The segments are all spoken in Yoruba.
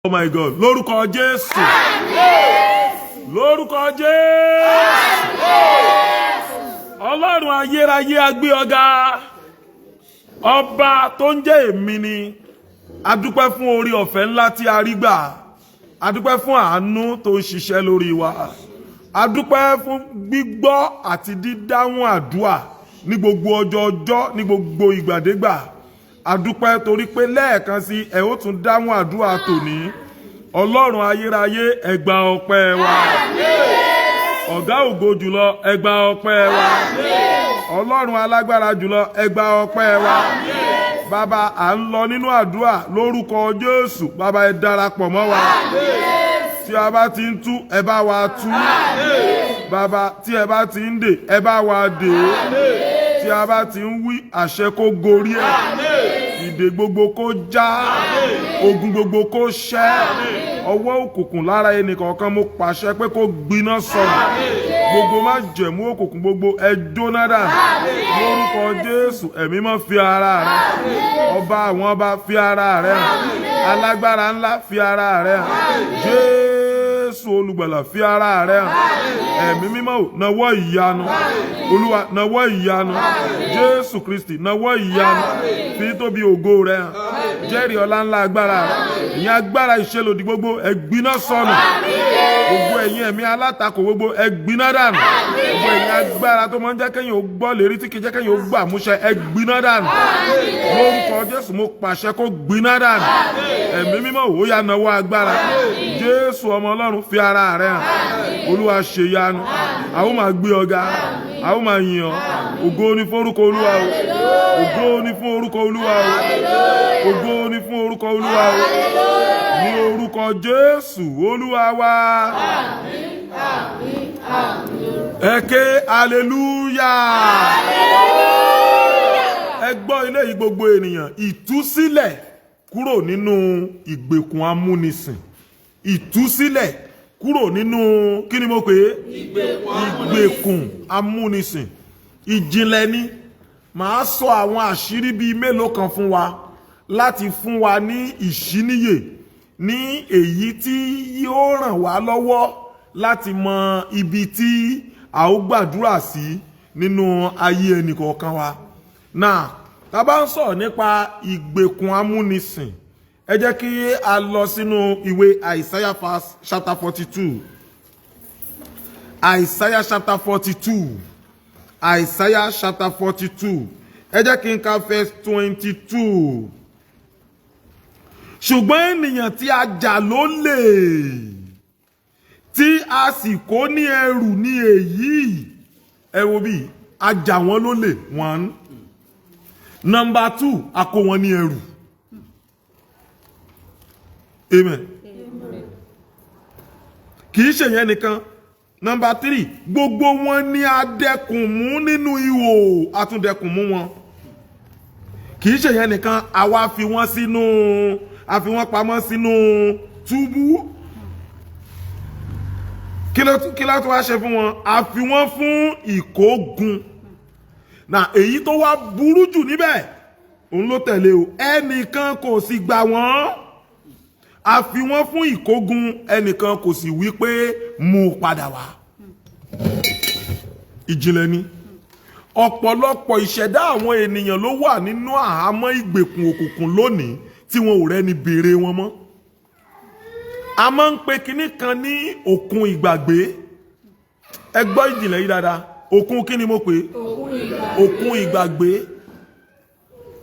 Oh my God, lórúkọ Jésù, lórúkọ Jésù, Ọlọ́run ayérayé, agbé ọ̀gá, ọba tó ń jẹ́ èmi ni. A dúpẹ́ fún orí ọ̀fẹ́ ńlá tí a rí gbà. A dúpẹ́ fún àánú tó ń ṣiṣẹ́ lórí wa. A dúpẹ́ fún gbígbọ́ àti dídáhùn àdúà ní gbogbo ọjọ́ ọjọ́, ní gbogbo ìgbàdégbà. A dúpẹ́ torí pé lẹ́ẹ̀kan sí ẹ ó tún dáhùn àdúà tòní. Ọlọ́run ayérayé, ẹ gba ọpẹ́ wa. Ọ̀gá ògo jùlọ, ẹ gba ọpẹ́ wa. Ọlọ́run alágbára jùlọ, ẹ gba ọpẹ́ wa. Bàbá, à ń lọ nínú àdúrà. Lórúkọ Jésù, bàbá, ẹ darapọ̀ mọ́ wa. Tí a bá ti ń tú, ẹ bá wa tú. Bàbá, tí ẹ bá ti ń dè, ẹ bá wa dè é. Tí a bá ti ń wí, àṣẹ kó gorí ẹ, ìdè gbogbo kó já, ogun gbogbo kó ṣẹ́. Ọwọ́ òkùnkùn lára ẹnìkọ̀ọ̀kan, mo pàṣẹ pé kó gbiná sọnù. Gbogbo májẹ̀mú òkùnkùn gbogbo, ẹ jóná dànù lórúkọ Jésù. Ẹ̀mí mọ́, fi ara rẹ, ọba àwọn ọba, fi ara rẹ hàn. Alágbára ńlá, fi ara rẹ hàn. Jésù olùgbàlà, fi ara rẹ hàn. Ẹ̀mí mímọ́ ò, nawọ́ ìyanu. Olúwa, nawọ́ ìyanu. Jésù Kristi, nawọ́ ìyanu. Fi tóbi ògo rẹ hàn. Jẹ́rìí ọlá ńlá agbára rẹ. Ìyẹn agbára ìṣelòdì gbogbo, ẹ gbiná sọnù. Gbogbo ẹ̀yin ẹ̀mí alátakò gbogbo, ẹ gbiná dànù. Gbogbo ẹ̀yin agbára tó máa ń jẹ́ kẹ́yìn ó gbọ́ lérí, tí kì í jẹ́ kẹ́yìn ó gbà múṣẹ, ẹ gbiná dànù lórúkọ Jésù. Mo pàṣẹ kó gbiná dànù. Ẹ̀mí mímọ́, ó yá, nawọ́ agbára. Jésù ọmọ Ọlọ́run, fi ara rẹ hàn. Olúwa, ṣe yanu. A ó máa gbé ọ̀gá, a ó máa yìn ọ́. Ògo ni fún orúkọ Olúwa o. Ògo ni fún orúkọ Olúwa o. Ògo ni fún orúkọ Olúwa o. Ní orúkọ Jésù Olúwa wa. Ẹ ké hallelujah. Ẹ gbọ́ ilé yìí, gbogbo ènìyàn. Ìtúsílẹ̀ kúrò nínú ìgbèkùn amúnisìn. Ìtúsílẹ̀ kúrò nínú, kí ni mo pè é? Ìgbèkùn amúnisìn. Ìjìnlẹ̀ ni. Màá sọ àwọn àṣírí bíi mélòó kan fún wa láti fún wa ní ìṣíníyè ní èyí tí yóò ràn wá lọ́wọ́ láti mọ ibi tí a ó gbàdúrà sí nínú ayé ẹnìkọ̀ọ̀kan wa. Náà, tá a bá ń sọ̀rọ̀ nípa ìgbèkùn amúnisìn, ẹ jẹ́ kí a lọ sínú ìwé Isaiah chapter 42. Isaiah chapter 42. Isaiah chapter 42. Ẹ jẹ́ kí n ka verse 22. Ṣùgbọ́n ènìyàn tí a jà lólè, tí a sì kó ní ẹrù ní èyí. Ẹ wo bí a jà wọ́n lólè, one. Number two, a kó wọn ní ẹrù. Amen. Kì í ṣe yẹn nìkan. Number three, gbogbo wọn ní a dẹkùn mú nínú ihò. A tún dẹkùn mú wọn. Kì í ṣe yẹn nìkan, àwa fi wọ́n sínú, a fi wọ́n pamọ́ sínú túbú. Kí ló tún wá ṣe fún wọn? A fi wọ́n fún ìkógun. Na èyí tó wá burú jù níbẹ̀, òun ló tẹ̀lé o. Ẹnìkan kò sì gbà wọ́n. A fi wọ́n fún ìkógun, ẹnìkan kò sì wí pé, "Mú un padà wá." Ìjìnlẹ̀ ni. Ọ̀pọ̀lọpọ̀ ìṣẹ̀dá àwọn ènìyàn ló wà nínú àhámọ́ ìgbèkùn òkùnkùn lónìí tí wọn ò rẹ́ni béèrè wọn mọ́. A máa ń pe kinní kan ní òkun ìgbàgbé. Ẹ gbọ́ ìjìnlẹ̀ yìí dáadáa. Òkun kí ni mo pè é? Òkun ìgbàgbé.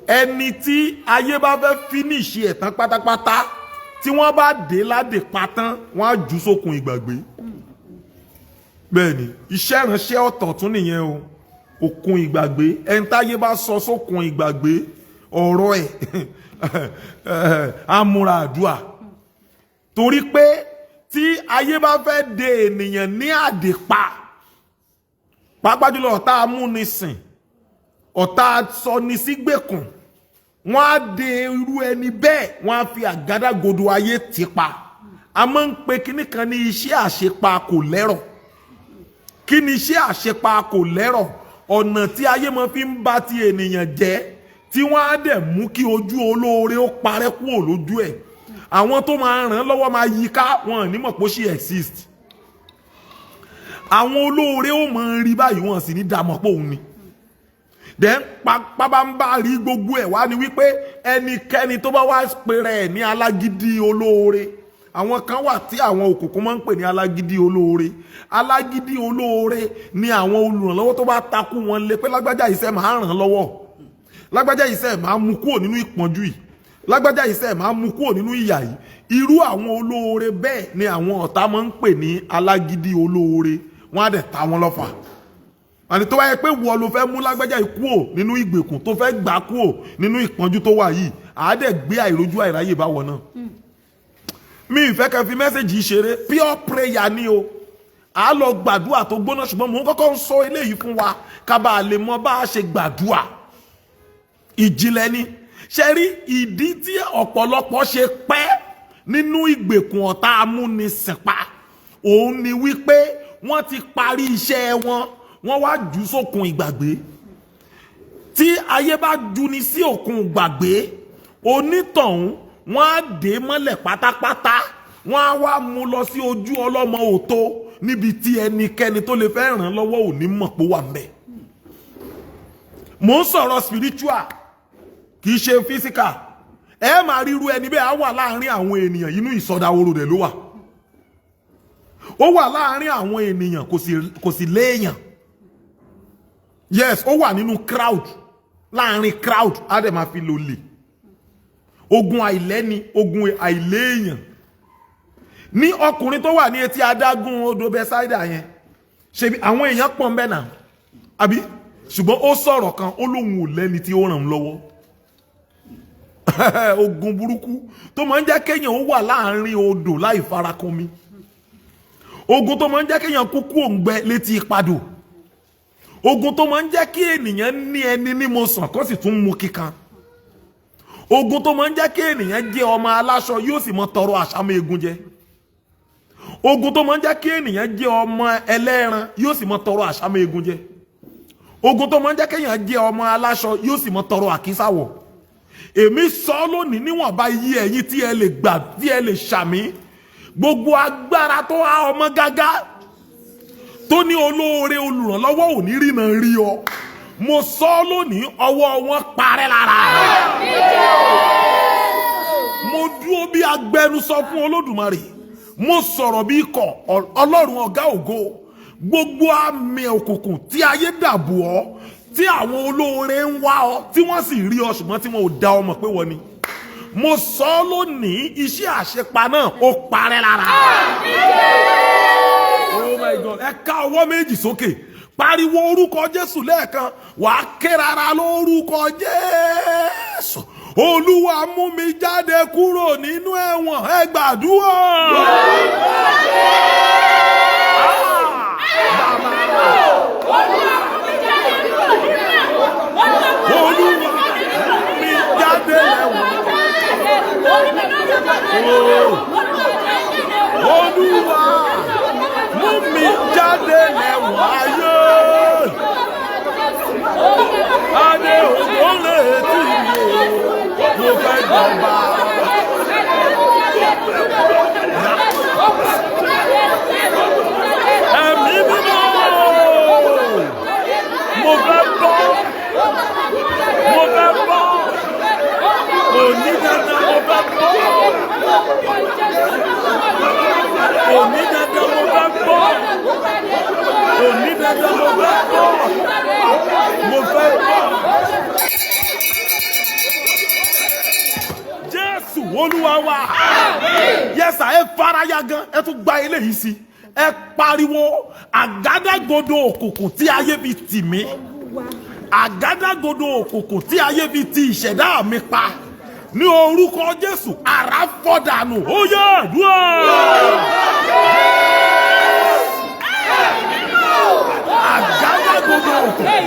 Ẹni tí ayé bá fẹ́ finish ẹ̀ tán pátápátá, tí wọ́n bá dé ládè patán, wọ́n á jù sókun ìgbàgbé. Bẹ́ẹ̀ ni, iṣẹ́ ìránṣẹ́ ọ̀tọ̀ tún nìyẹn o, òkun ìgbàgbé. Ẹni táyé bá sọ sókun ìgbàgbé, ọ̀rọ̀ ẹ̀ á múra àdúrà, torí pé tí ayé bá fẹ́ de ènìyàn ní àdèpà, pàápàá jùlọ ọ̀tá amúnisìn, ọ̀tá sọnisígbèkùn, wọ́n á de irú ẹni bẹ́ẹ̀, wọ́n á fi àgádágodo ayé tì pa. A máa ń pe kinní kan ní iṣẹ́ àṣepa kò lẹ́rọ̀. Kí ni iṣẹ́ àṣepa kò lẹ́rọ̀? Ọ̀nà tí ayé máa fi ń bá ti ènìyàn jẹ́, tí wọ́n á dẹ̀ mú kí ojú olóore ó parẹ́ kúrò lójú ẹ̀. Àwọn tó máa ràn án lọ́wọ́ máa yí ká, wọn ò ní mọ̀ pé ó ṣì exist. Àwọn olóore ó mọ̀ ń rí báyìí, wọn sì ní dààmú pé òun ni. Then pábánbá rí gbogbo ẹ̀ wá ni wípé ẹnikẹ́ni tó bá wá pèrè ẹ̀ ní alágídí olóore, àwọn kan wà tí àwọn òkùnkùn máa ń pè ní alágídí olóore. Alágídí olóore ni àwọn olùrànlọ́wọ́ tó bá takú wọn lé pé lágbájá iṣẹ́ máa ràn án lọ́wọ́, lágbájá iṣẹ́ máa mú kúrò nínú ìpọ́njú yìí, lágbájá iṣẹ́ máa mú kúrò nínú ìyà yìí. Irú àwọn olóore bẹ́ẹ̀ ni àwọn ọ̀tá máa ń pè ní alágídí olóore. Wọ́n á dẹ̀ ta wọn lọ́fà. Àní tó bá yẹ pé wọ́n ló fẹ́ mú lágbájá yìí kúrò nínú ìgbèkùn, tó fẹ́ gbà kúrò nínú ìpọ́njú tó wà yìí, àá dẹ̀ gbé àìrójú àìráyè báwọ̀ náà. Mi ìfẹ́ kẹ́ fi message ṣeré. Pure prayer ni o. À á lọ gbàdúrà tó gbóná, ṣùgbọ́n mò ń kọ́kọ́ ń sọ eléyìí fún wa ká bá a lè mọ bá a ṣe gbàdúrà. Ìjìnlẹ̀ ni. Ṣe rí ìdí tí ọ̀pọ̀lọpọ̀ ṣe pẹ́ nínú ìgbèkùn ọ̀tá amúnisìnpa, òun ni wípé wọ́n ti parí iṣẹ́ wọn, wọ́n wá jù sókun ìgbàgbé. Tí ayé bá juni sí òkun ìgbàgbé, onítọ̀hún wọ́n á dé mọ́lẹ̀ pátápátá, wọ́n á wá mú lọ sí ojú ọlọ́mọ òtó níbi tí ẹnikẹ́ni tó lè fẹ́ ràn lọ́wọ́ ò ní mọ̀ pé ó wà ń bẹ̀. Mò ń sọ̀rọ̀ spiritual, kì í ṣe physical. Ẹ máa rí irú ẹni bẹ́ẹ̀, á wà láàárín àwọn ènìyàn, inú ìsọdahoro rẹ̀ ló wà. Ó wà láàárín àwọn ènìyàn, kò sì léèyàn. Yes, ó wà nínú crowd, láàárín crowd, á dẹ̀ máa fi lò lè. Ogun àìlẹ́ni, ogun àìléèyàn ní. Ọkùnrin tó wà ní etí adágún odò Bẹ́sáídà yẹn, ṣebí àwọn èèyàn pọ̀ ń bẹ̀ náà, àbí? Ṣùgbọ́n ó sọ̀rọ̀ kan, ó lóun ò lẹ́ni tí ó ràn án lọ́wọ́. Ogun burúkú tó máa ń jẹ́ kéèyàn ó wà láàárín odò láì farakanmi, ogun tó máa ń jẹ́ kéèyàn kúkú òǹgbẹ létí ìpadò, ogun tó máa ń jẹ́ kí ènìyàn ní ẹni ní mo sàn kó sì tún mú kíkan, ogun tó máa ń jẹ́ kí ènìyàn jẹ́ ọmọ aláṣọ yóò sì mọ tọrọ àṣàmú egun jẹ, ogun tó máa ń jẹ́ kí ènìyàn jẹ́ ọmọ ẹlẹ́ran yóò sì mọ tọrọ àṣàmú egun jẹ, ogun tó máa ń jẹ́ kéèyàn jẹ́ ọmọ aláṣọ yóò sì mọ tọrọ àkísà wọ̀. Èmi sọ lónìí, níwọ̀nba iye ẹ̀yin tí ẹ lè gbà, tí ẹ lè ṣàmì, gbogbo agbára tó há ọmọ gágá, tó ní olóore olùrànlọ́wọ́ ò ní rìnà rí ọ, mo sọ lónìí, ọwọ́ wọn parẹ́ lára rẹ̀. Mo dúró bí agbẹnusọ fún Olódùmarè, mo sọ̀rọ̀ bí ikọ̀ Ọlọ́run ọ̀gá ògo. Gbogbo àmì òkùnkùn tí ayé dàbò ọ́, tí àwọn olóore ń wá ọ, tí wọ́n sì rí ọ, ṣùgbọ́n tí wọn ò dá ọ mọ̀ pé wọ́n ni, mo sọ ọ́ lónìí, iṣẹ́ àṣepa náà ó parẹ́ lára. Oh my God! Ẹ ká ọwọ́ méjì sókè, pariwo orúkọ Jésù lẹ́ẹ̀kan. Wàá ké rárá lórúkọ Jésù. Olúwa, mú mi jáde kúrò nínú ẹ̀wọ̀n. Ẹ gbàdúrà. Ah! Bàbá, Olúwa, mú mi jáde lẹ́wọ̀n. Olúwa, mú mi jáde lẹ́wọ̀n ayé. Adé ògo lè tì mí o, mo fẹ́ jọba. Ẹ̀mí mímọ́, mo fẹ́ bọ́, mo fẹ́ bọ́. Òní dandan, mo fẹ́ bọ́. Òní dandan, mo fẹ́ bọ́. Òní dandan, mo fẹ́ bọ́. Mo fẹ́ bọ́. Jésù Olúwa wa. Yẹsà, ẹ faraya gan, ẹ tún gba eléyìí sí. Ẹ pariwo, àgádágodo òkùnkùn tí ayé fi tì mí, àgádágodo òkùnkùn tí ayé fi ti ìṣẹ̀dá mi pa, ní orúkọ Jésù, àrá fọ́ dànù. Ó yá, àdúrà. Àgádágodo òkùnkùn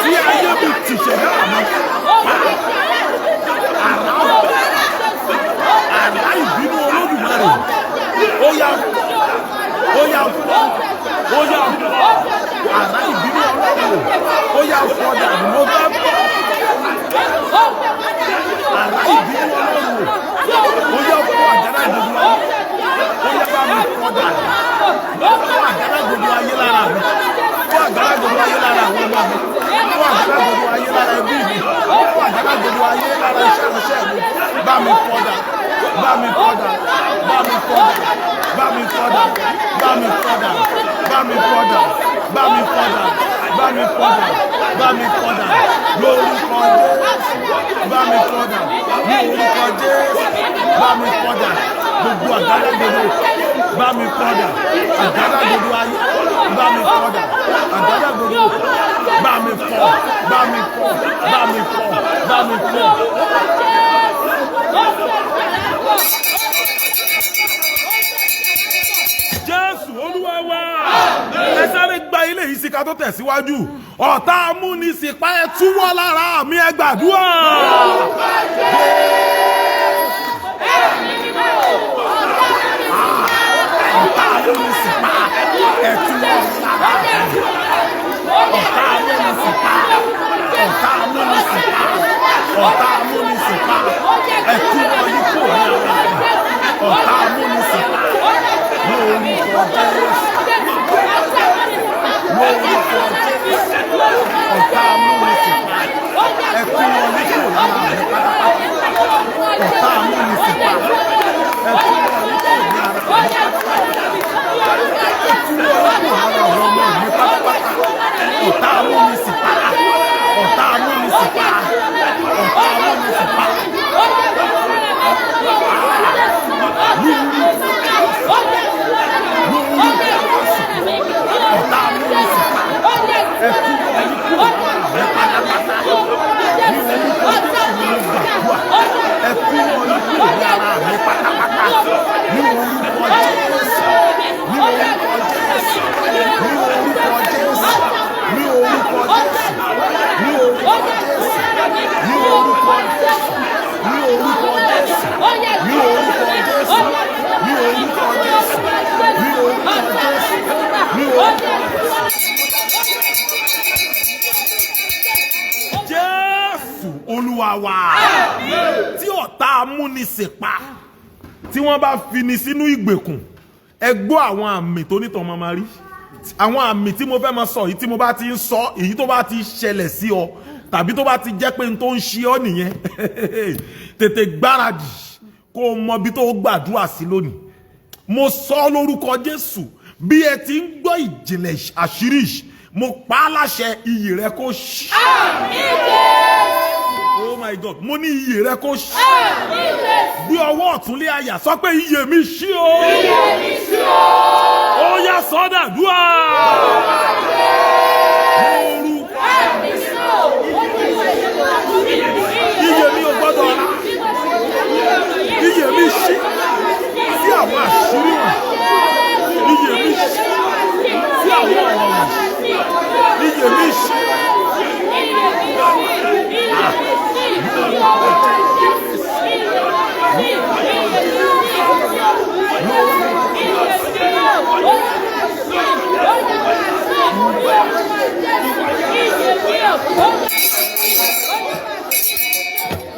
tí ayé fi ti ìṣẹ̀dá mi pa, àrá àrá ìbínú Olódùmarè, ó yá, ó yá fọ́, ó yá fọ́. Àrá ìbínú Ọlọ́run, ó yá fọ́ dànù. Mo fẹ́ bọ́. Àrá ìbínú Ọlọ́run, Ó yá fọ́ àgádágodo ayé. Ó yá bá mi fọ́ dànù. Fọ́ àgádágodo ayé lára mi. Fọ́ àgádágodo ayé lára àwọn ọmọ mi. Fọ́ àgádágodo ayé lára ẹbí mi. Fọ́ àgádágodo ayé lára iṣẹ́ ìránṣẹ́ mi. Bá mi fọ́ dànù. Bá mi fọ́ dànù. Bá mi fọ́ dànù. Bá mi fọ́ dànù. Bá mi fọ́ dànù. Bá mi fọ́ dànù. Bá mi fọ́ dànù. Bá mi fọ́ dànù. Bá mi fọ́ dànù. Lórúkọ Jésù. Bá mi fọ́ dànù. Ní orúkọ Jésù. Bá mi fọ́ dànù. Gbogbo àgádágodo. Bá mi fọ́ dànù. Àgádágodo ayé. Bá mi fọ́ dànù. Àgádágodo. Bá mi fọ́. Bá mi fọ́. Bá mi fọ́. Bá mi fọ́. Jésù Olúwa wa. Ẹ sáré gba ilé yìí sí ká tó tẹ̀síwájú. Ọ̀tá amúnisìnpá, ẹ túwọ́ lára mi, ẹ gbàdúrà. Ọ̀tá amúnisìnpá, ẹ túwọ́ lára mi. Ọ̀tá amúnisìnpá, ọ̀tá amúnisìnpá, ọ̀tá amúnisìnpá, ẹ túwọ́ yín kúrò ní ara mi. Ọ̀tá amúnisìnpá, lórúkọ Jésù. Lórúkọ Jésù. Ọ̀tá amúnisìnpá, ẹ túwọ́ yín kúrò lára mi pátápátá. Ọ̀tá amúnisìnpá, ẹ túwọ́ yín kúrò ní ara mi pátápátá. Ẹ túwọ́ yín kúrò lára àwọn ọmọ mi pátápátá. Ọ̀tá amúnisìnpá, ọ̀tá amúnisìnpá, ọ̀tá amúnisìnpá. Lórúkọ Jésù. Ọ̀tá amúnisìnpá, ẹ túwọ́ yín kúrò lára mi pátápátá. Ní orúkọ Jésù ni mo gbàdúrà. Ẹ túwọ́ yín kúrò ní ara mi pátápátá. Ní orúkọ Jésù. Ní orúkọ Jésù. Ní orúkọ Jésù. Ní orúkọ Jésù. Ní orúkọ Jésù. Ní orúkọ Jésù. Ní orúkọ Jésù. Ní orúkọ Jésù. Ní orúkọ Jésù. Ní orúkọ Jésù. Ní orúkọ Jésù. Jésù Olúwa wa. Tí ọ̀tá amúnisìnpá, tí wọ́n bá fini sínú ìgbèkùn, ẹ gbọ́ àwọn àmì tó nítàn máa máa rí. Àwọn àmì tí mo fẹ́ máa sọ yìí, tí mo bá ti ń sọ èyí, tó bá ti ṣẹlẹ̀ sí ọ tàbí tó bá ti jẹ́ pé n tó ń ṣe ọ nìyẹn, tètè gbáradì kó o mọ ibi tó gbàdúrà sí lónìí. Mo sọ lórúkọ Jésù, bí ẹ ti ń gbọ́ ìjìnlẹ̀ àṣírí, mo pa á láṣẹ, iyì rẹ kó ṣí. Oh my God, mo ní iyì rẹ kó ṣí. Gbé ọwọ́ ọ̀tún lé àyà, sọ pé iyè mi ṣí o. Ó yá, sọ́dàdúrà. Lórúkọ iyè mi ò gbọ́dọ̀ rà. Iyè mi ṣí sí àwọn àṣírí wọn. Iyè mi ṣí sí àwọn ọ̀rọ̀ wọn. Iyè mi ṣí.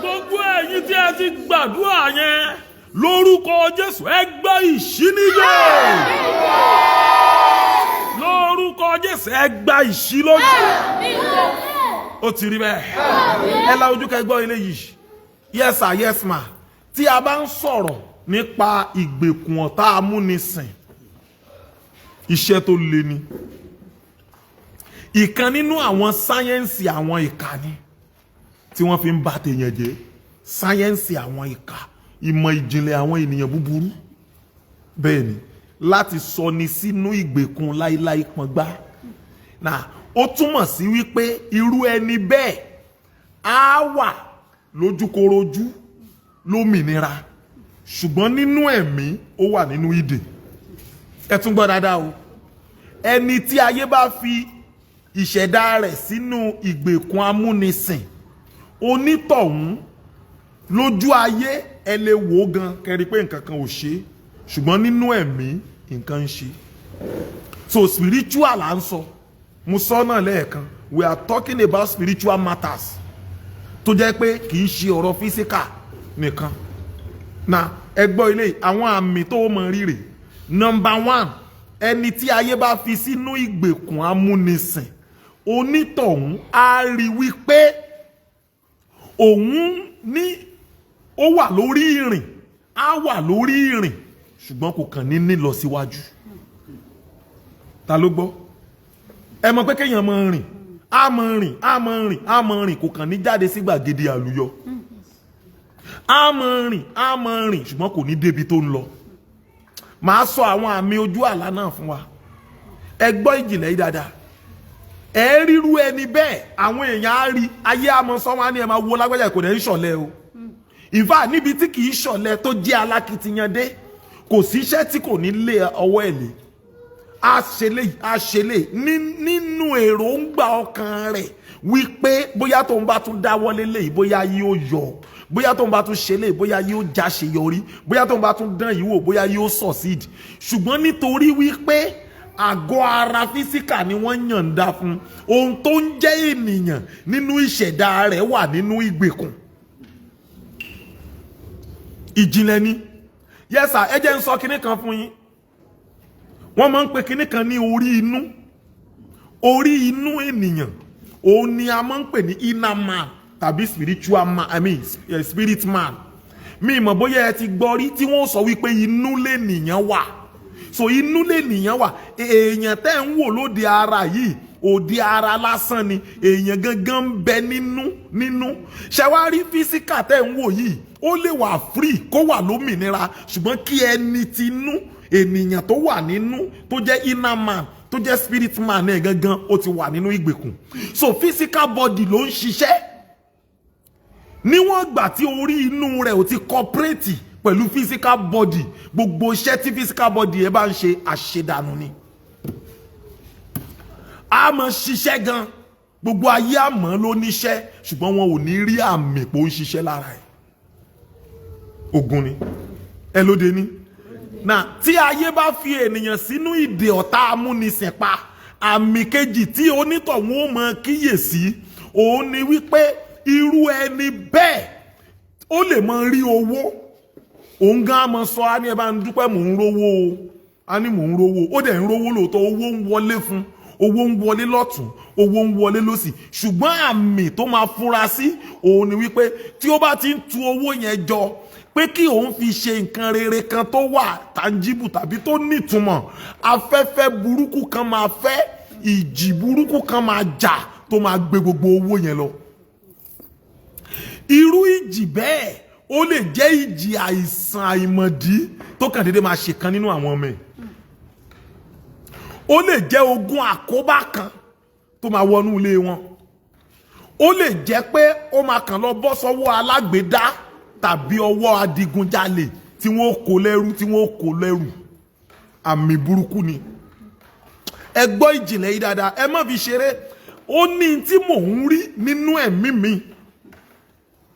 Gbogbo ẹ̀yin tí ẹ ti gbàdúrà yẹn, lórúkọ Jésù, ẹ gbọ́ ìṣíníyè. Lórúkọ Jésù, ẹ gba ìṣílójú. Ó ti rí bẹ́ẹ̀. Ẹ la ojú kẹ́ gbọ́ eléyìí. Yes sir, yes ma. Tí a bá ń sọ̀rọ̀ nípa ìgbèkùn ọ̀tá amúnisìn, iṣẹ́ tó le ni. Ìkan nínú àwọn sáyẹ́ǹsì àwọn ìkà ni tí wọ́n fi ń bà tèèyàn jẹ́. Sáyẹ́ǹsì àwọn ìkà, ìmọ̀ ìjìnlẹ̀ àwọn ènìyàn búburú bẹ́ẹ̀ ni láti sọ ni sínú ìgbèkùn láíláí pọngbá náà. Ó túmọ̀ sí wípé irú ẹni bẹ́ẹ̀ á wà lójúkorojú lómìnira, ṣùgbọ́n nínú ẹ̀mí, ó wà nínú ìdè. Ẹ tún gbọ́ dáadáa o. Ẹni tí ayé bá fi ìṣẹ̀dá rẹ̀ sínú ìgbèkùn amúnisìn, onítọ̀hún lójú ayé, ẹ lè wò ó gan kẹrí pé nǹkan kan ò ṣe, ṣùgbọ́n nínú ẹ̀mí, nǹkan ń ṣe. So spiritual là ń sọ. Mo sọ náà lẹ́ẹ̀kan, we are talking about spiritual matters, tó jẹ́ pé kì í ṣe ọ̀rọ̀ physical nìkan. Na ẹ gbọ́ ilé, àwọn àmì tó mọ rírè. Number one, ẹni tí ayé bá fi sínú ìgbèkùn amúnisìn, onítọ̀hún á rí wípé òun ní ó wà lórí ìrìn, á wà lórí ìrìn, ṣùgbọ́n kò kàn ní ní lọ síwájú. Ta ló gbọ́? Ẹ mọ̀ pé kéèyàn máa rìn, á máa rìn, á máa rìn, á máa rìn, kò kàn ní jáde sí gbàgede àlùyọ. Á máa rìn, á máa rìn, ṣùgbọ́n kò ní débi tó ń lọ. Màá sọ àwọn àmì ojú àlá náà fún wa. Ẹ gbọ́ ìjìnlẹ̀ yìí dáadáa. Ẹ ríru ẹni bẹ́ẹ̀, àwọn èèyàn á rí ayé àmọ́ sọ wọn á ní, "Ẹ máa wo lágbájá, kò dẹ̀ ń ṣọ̀lẹ o." Ìfà níbi tí kì í ṣọ̀lẹ tó jẹ́ alákìtìyàn dé, kò síṣẹ́ tí kò ní lé ọwọ́ ẹ̀ lé, á ṣe lé, á ṣe lé, nínú èròǹgbà ọkàn rẹ̀ wípé bóyá tóun bá tún dáwọ́lé léyìí, bóyá yóò yọ, bóyá tóun bá tún ṣe léyìí, bóyá yóò jáṣeyọrí, bóyá tóun bá tún dán yìí wò, bóyá yóò succeed. Ṣùgbọ́n nítorí wípé àgọ́ ara physical ni wọ́n yànda fún, ohun tó ń jẹ́ ènìyàn nínú ìṣẹ̀dá rẹ̀ wà nínú ìgbèkùn. Ìjìnlẹ̀ ni. Yes sir, ẹ jẹ́ ń sọ kinní kan fún yín. Wọ́n máa ń pe kinní kan ní orí inú. Orí inú ènìyàn, òun ni a máa ń pè ní inner man tàbí spiritual man, I mean spirit man. Mi mọ̀ bóyá ẹ ti gbọ́ rí tí wọ́n sọ wípé inú lènìyàn wà. So inú lènìyàn wà. Èèyàn tẹ́ ń wò lóde ara yìí, òde ara lásán ni. Èèyàn gangan ń bẹ nínú nínú. Ṣẹwárí physical tẹ́ ń wò yìí, ó lè wà free, kó wà lómìnira, ṣùgbọ́n kí ẹni tinú ènìyàn tó wà nínú, tó jẹ́ inner man, tó jẹ́ spirit man náà gangan, ó ti wà nínú ìgbèkùn. So physical body ló ń ṣiṣẹ́. Níwọ̀n ìgbà tí orí inú rẹ̀ ò ti cooperate pẹ̀lú physical body, gbogbo iṣẹ́ tí physical body ẹ bá ń ṣe, àṣedànù ni. A máa ṣiṣẹ́ gan, gbogbo ayé àmọ́ ló níṣẹ́, ṣùgbọ́n wọn ò ní rí àmì pé ó ń ṣiṣẹ́ lára ẹ̀. Ogun ni ẹ lóde ní na. Tí ayé bá fi ènìyàn sínú ìdè ọ̀tá amúnisìn pa, àmì kejì tí onítọ̀hún ó mọ kíyèsí, òun ni wípé irú ẹni bẹ́ẹ̀, ó lè mọ rí owó. Òun gan á mọ sọ, á ní, "Ẹ bá ń dúpẹ́, mò ń rówó o." Á ní, "Mò ń rówó." Ó dẹ̀ ń rówó lóòótọ́. Owó ń wọlé fún, owó ń wọlé lọ́tún, owó ń wọlé lọ́sì, ṣùgbọ́n àmì tó máa fura sí òun ni wípé tí ó bá ti ń tu owó yẹn jọ pé kí òun fi ṣe nǹkan rere kan tó wà tangible tàbí tó nítumọ̀, afẹ́fẹ́ burúkú kan máa fẹ́, ìjì burúkú kan máa jà tó máa gbé gbogbo owó yẹn lọ. Irú ìjì bẹ́ẹ̀, ó lè jẹ́ ìjì àìsàn àìmọ̀dí tó kàn déédéé máa ṣèkan nínú àwọn ọmọ ẹ̀. Ó lè jẹ́ ogun àkóbá kan tó máa wọnú ilé wọn. Ó lè jẹ́ pé ó máa kàn lọ bọ́ sọ́wọ́ alágbèédá tàbí ọwọ́ adigunjalè tí wọ́n kó lẹ́rú, tí wọ́n kó lẹ́rù. Àmì burúkú ni. Ẹ gbọ́ ìjìnlẹ̀ yìí dáadáa, ẹ má fi ṣeré. Ó ní tí mò ń rí nínú ẹ̀mí mi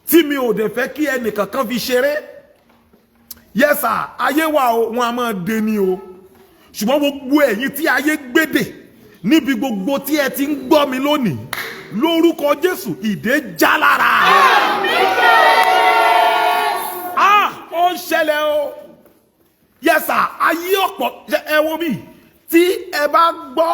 tí mi ò dẹ̀ fẹ́ kí ẹnìkankan fi ṣeré. Yes sir, ayé wa o, wọn a máa dé ní o. Ṣùgbọ́n gbogbo ẹ̀yin tí ayé gbédè níbi gbogbo tí ẹ ti ń gbọ́ mi lónìí, lórúkọ Jésù, ìdè já lára. Ah, ó ń ṣẹlẹ̀ o. Yes sir, ayé ọ̀pọ̀, ẹ wo bí tí ẹ bá gbọ́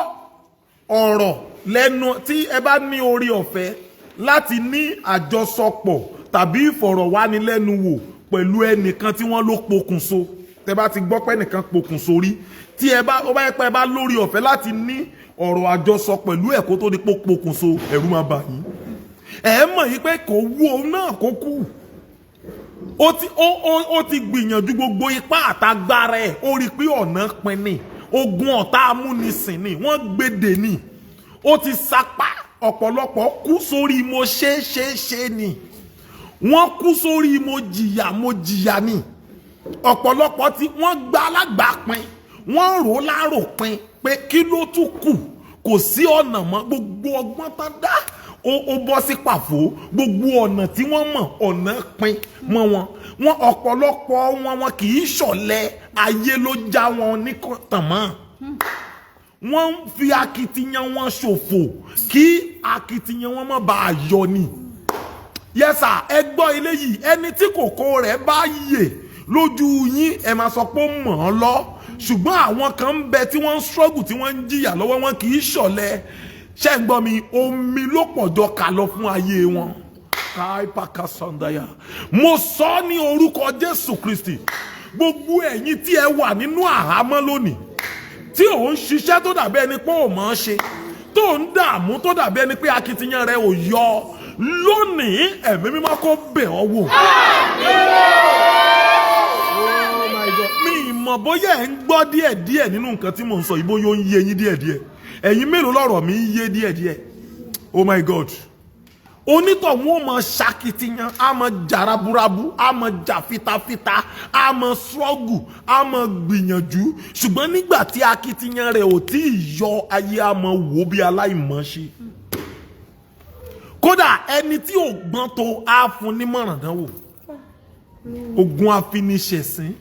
ọ̀rọ̀ lẹ́nu, tí ẹ bá ní orí ọ̀fẹ́ láti ní àjọsọpọ̀ tàbí ìfọ̀rọ̀wánilẹ́nuwò pẹ̀lú ẹnìkan tí wọ́n ló pokùnso, tẹ bá ti gbọ́ pé ẹnìkan pokùnso rí, tí ẹ bá ó bá yẹ pé ẹ bá lórí ọ̀fẹ́ láti ní ọ̀rọ̀ àjọsọ pẹ̀lú ẹ̀ kó tó di pé ó pokùnso, ẹ̀rù máa bà yín. Ẹ mọ̀ yí pé kò wú òun náà kó kú. Ó ti ó ó ó ti gbìyànjú gbogbo ipá àtagbára ẹ̀, ó rí i pé ọ̀nà pin ni. Ogun ọ̀tá amúnisìn ni wọ́n gbédè ni. Ó ti sapá. Ọ̀pọ̀lọpọ̀ kú sórí mo ṣe ṣe ṣe ni. Wọ́n kú sórí mo jìyà mo jìyà ni. Ọ̀pọ̀lọpọ̀ tí wọ́n gba alágbàpin, wọ́n rò láròpin pé kí ló tún kù, kò sí ọ̀nà mọ́. Gbogbo ọgbọ́n tán dá, ó bọ́ sí pàfó. Gbogbo ọ̀nà tí wọ́n mọ̀, ọ̀nà pin mọ́ wọn. Wọn ọ̀pọ̀lọpọ̀ wọn, wọn kì í ṣọ̀lẹ. Ayé ló já wọn ní tàn mọ́. Wọ́n ń fi akitiyan wọn ṣòfò kí akitiyan wọn má bàa yọ ni. Yes sir, ẹ gbọ́ eléyìí. Ẹni tí kòkó rẹ̀ bá yè Lójú yín, ẹ máa sọ pé ó mọ̀ ọ́n lọ, ṣùgbọ́n àwọn kan ń bẹ tí wọ́n ń struggle, tí wọ́n ń jìyà lọ́wọ́, wọn kì í ṣọ̀lẹ. Ṣé ń gbọ́ mi? Omi ló pọ̀ jọ kà lọ fún ayé wọn. Káípàkà sàndáyà, mo sọ ọ́ ní orúkọ Jésù Kristi, gbogbo ẹ̀yin tí ẹ wà nínú àhámọ́ lónìí, tí ò ń ṣiṣẹ́ tó dàbí ẹni pé ò mọ̀ ọ́n ṣe, tó ń dààmú tó dàbí ẹni pé akitiyan rẹ ò yọ lónìí, Ẹ̀mí Mímọ́ kó bẹ̀ ọ́ wò. Oh my God. Mi ì mọ̀ bóyá ẹ̀ ń gbọ́ díẹ̀díẹ̀ nínú nǹkan tí mò ń sọ yìí, bóyá ó ń yé yín díẹ̀díẹ̀. Ẹ̀yin mélòó lọ̀rọ̀ mi ń yé díẹ̀díẹ̀? Oh my God. Onítọ̀hún ó máa ṣakitiyan, á máa jà raburabu, á máa jà fitafita, á máa struggle, á máa gbìyànjú, ṣùgbọ́n nígbà tí akitiyan rẹ̀ ò tí ì yọ, ayé á máa wò bí aláìmọ̀ọ́ṣe. Kódà ẹni tí ò gbọ́n tó á fún nímọ̀ràn dánwò. Ogun afiniṣẹ̀sín,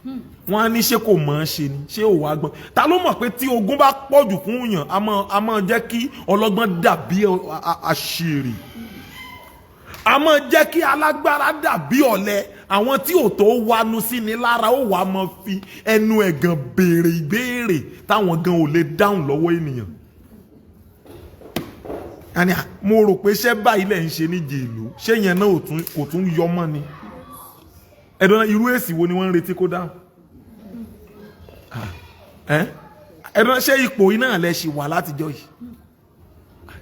wọn á ní ṣé kò mọ̀ ọ́n ṣe ni, ṣé ò wá gbọ́n? Ta ló mọ̀ pé tí ogun bá pọ̀jù fún yàn, á máa jẹ́ kí ọlọ́gbọ́n dàbí àṣírí, a máa jẹ́ kí alágbára dàbí ọ̀lẹ. Àwọn tí ò tó wanu sí ni lára ó wàá máa fi ẹnu ẹ̀gàn béèrè ìbéèrè táwọn gan ò lè dáhùn lọ́wọ́ ènìyàn. Àní mo rò pé ṣé báyìí lẹ̀ ń ṣe níjẹ̀ ìlú, ṣé yẹn náà kò tún yọ mọ́ ni? Ẹ̀dọ́nà, irú èsì wo ni wọ́n ń retí kó dáhùn? Ẹ̀dọ́nà, ṣé ipò yìí náà lẹ ṣì wà látijọ́ yìí?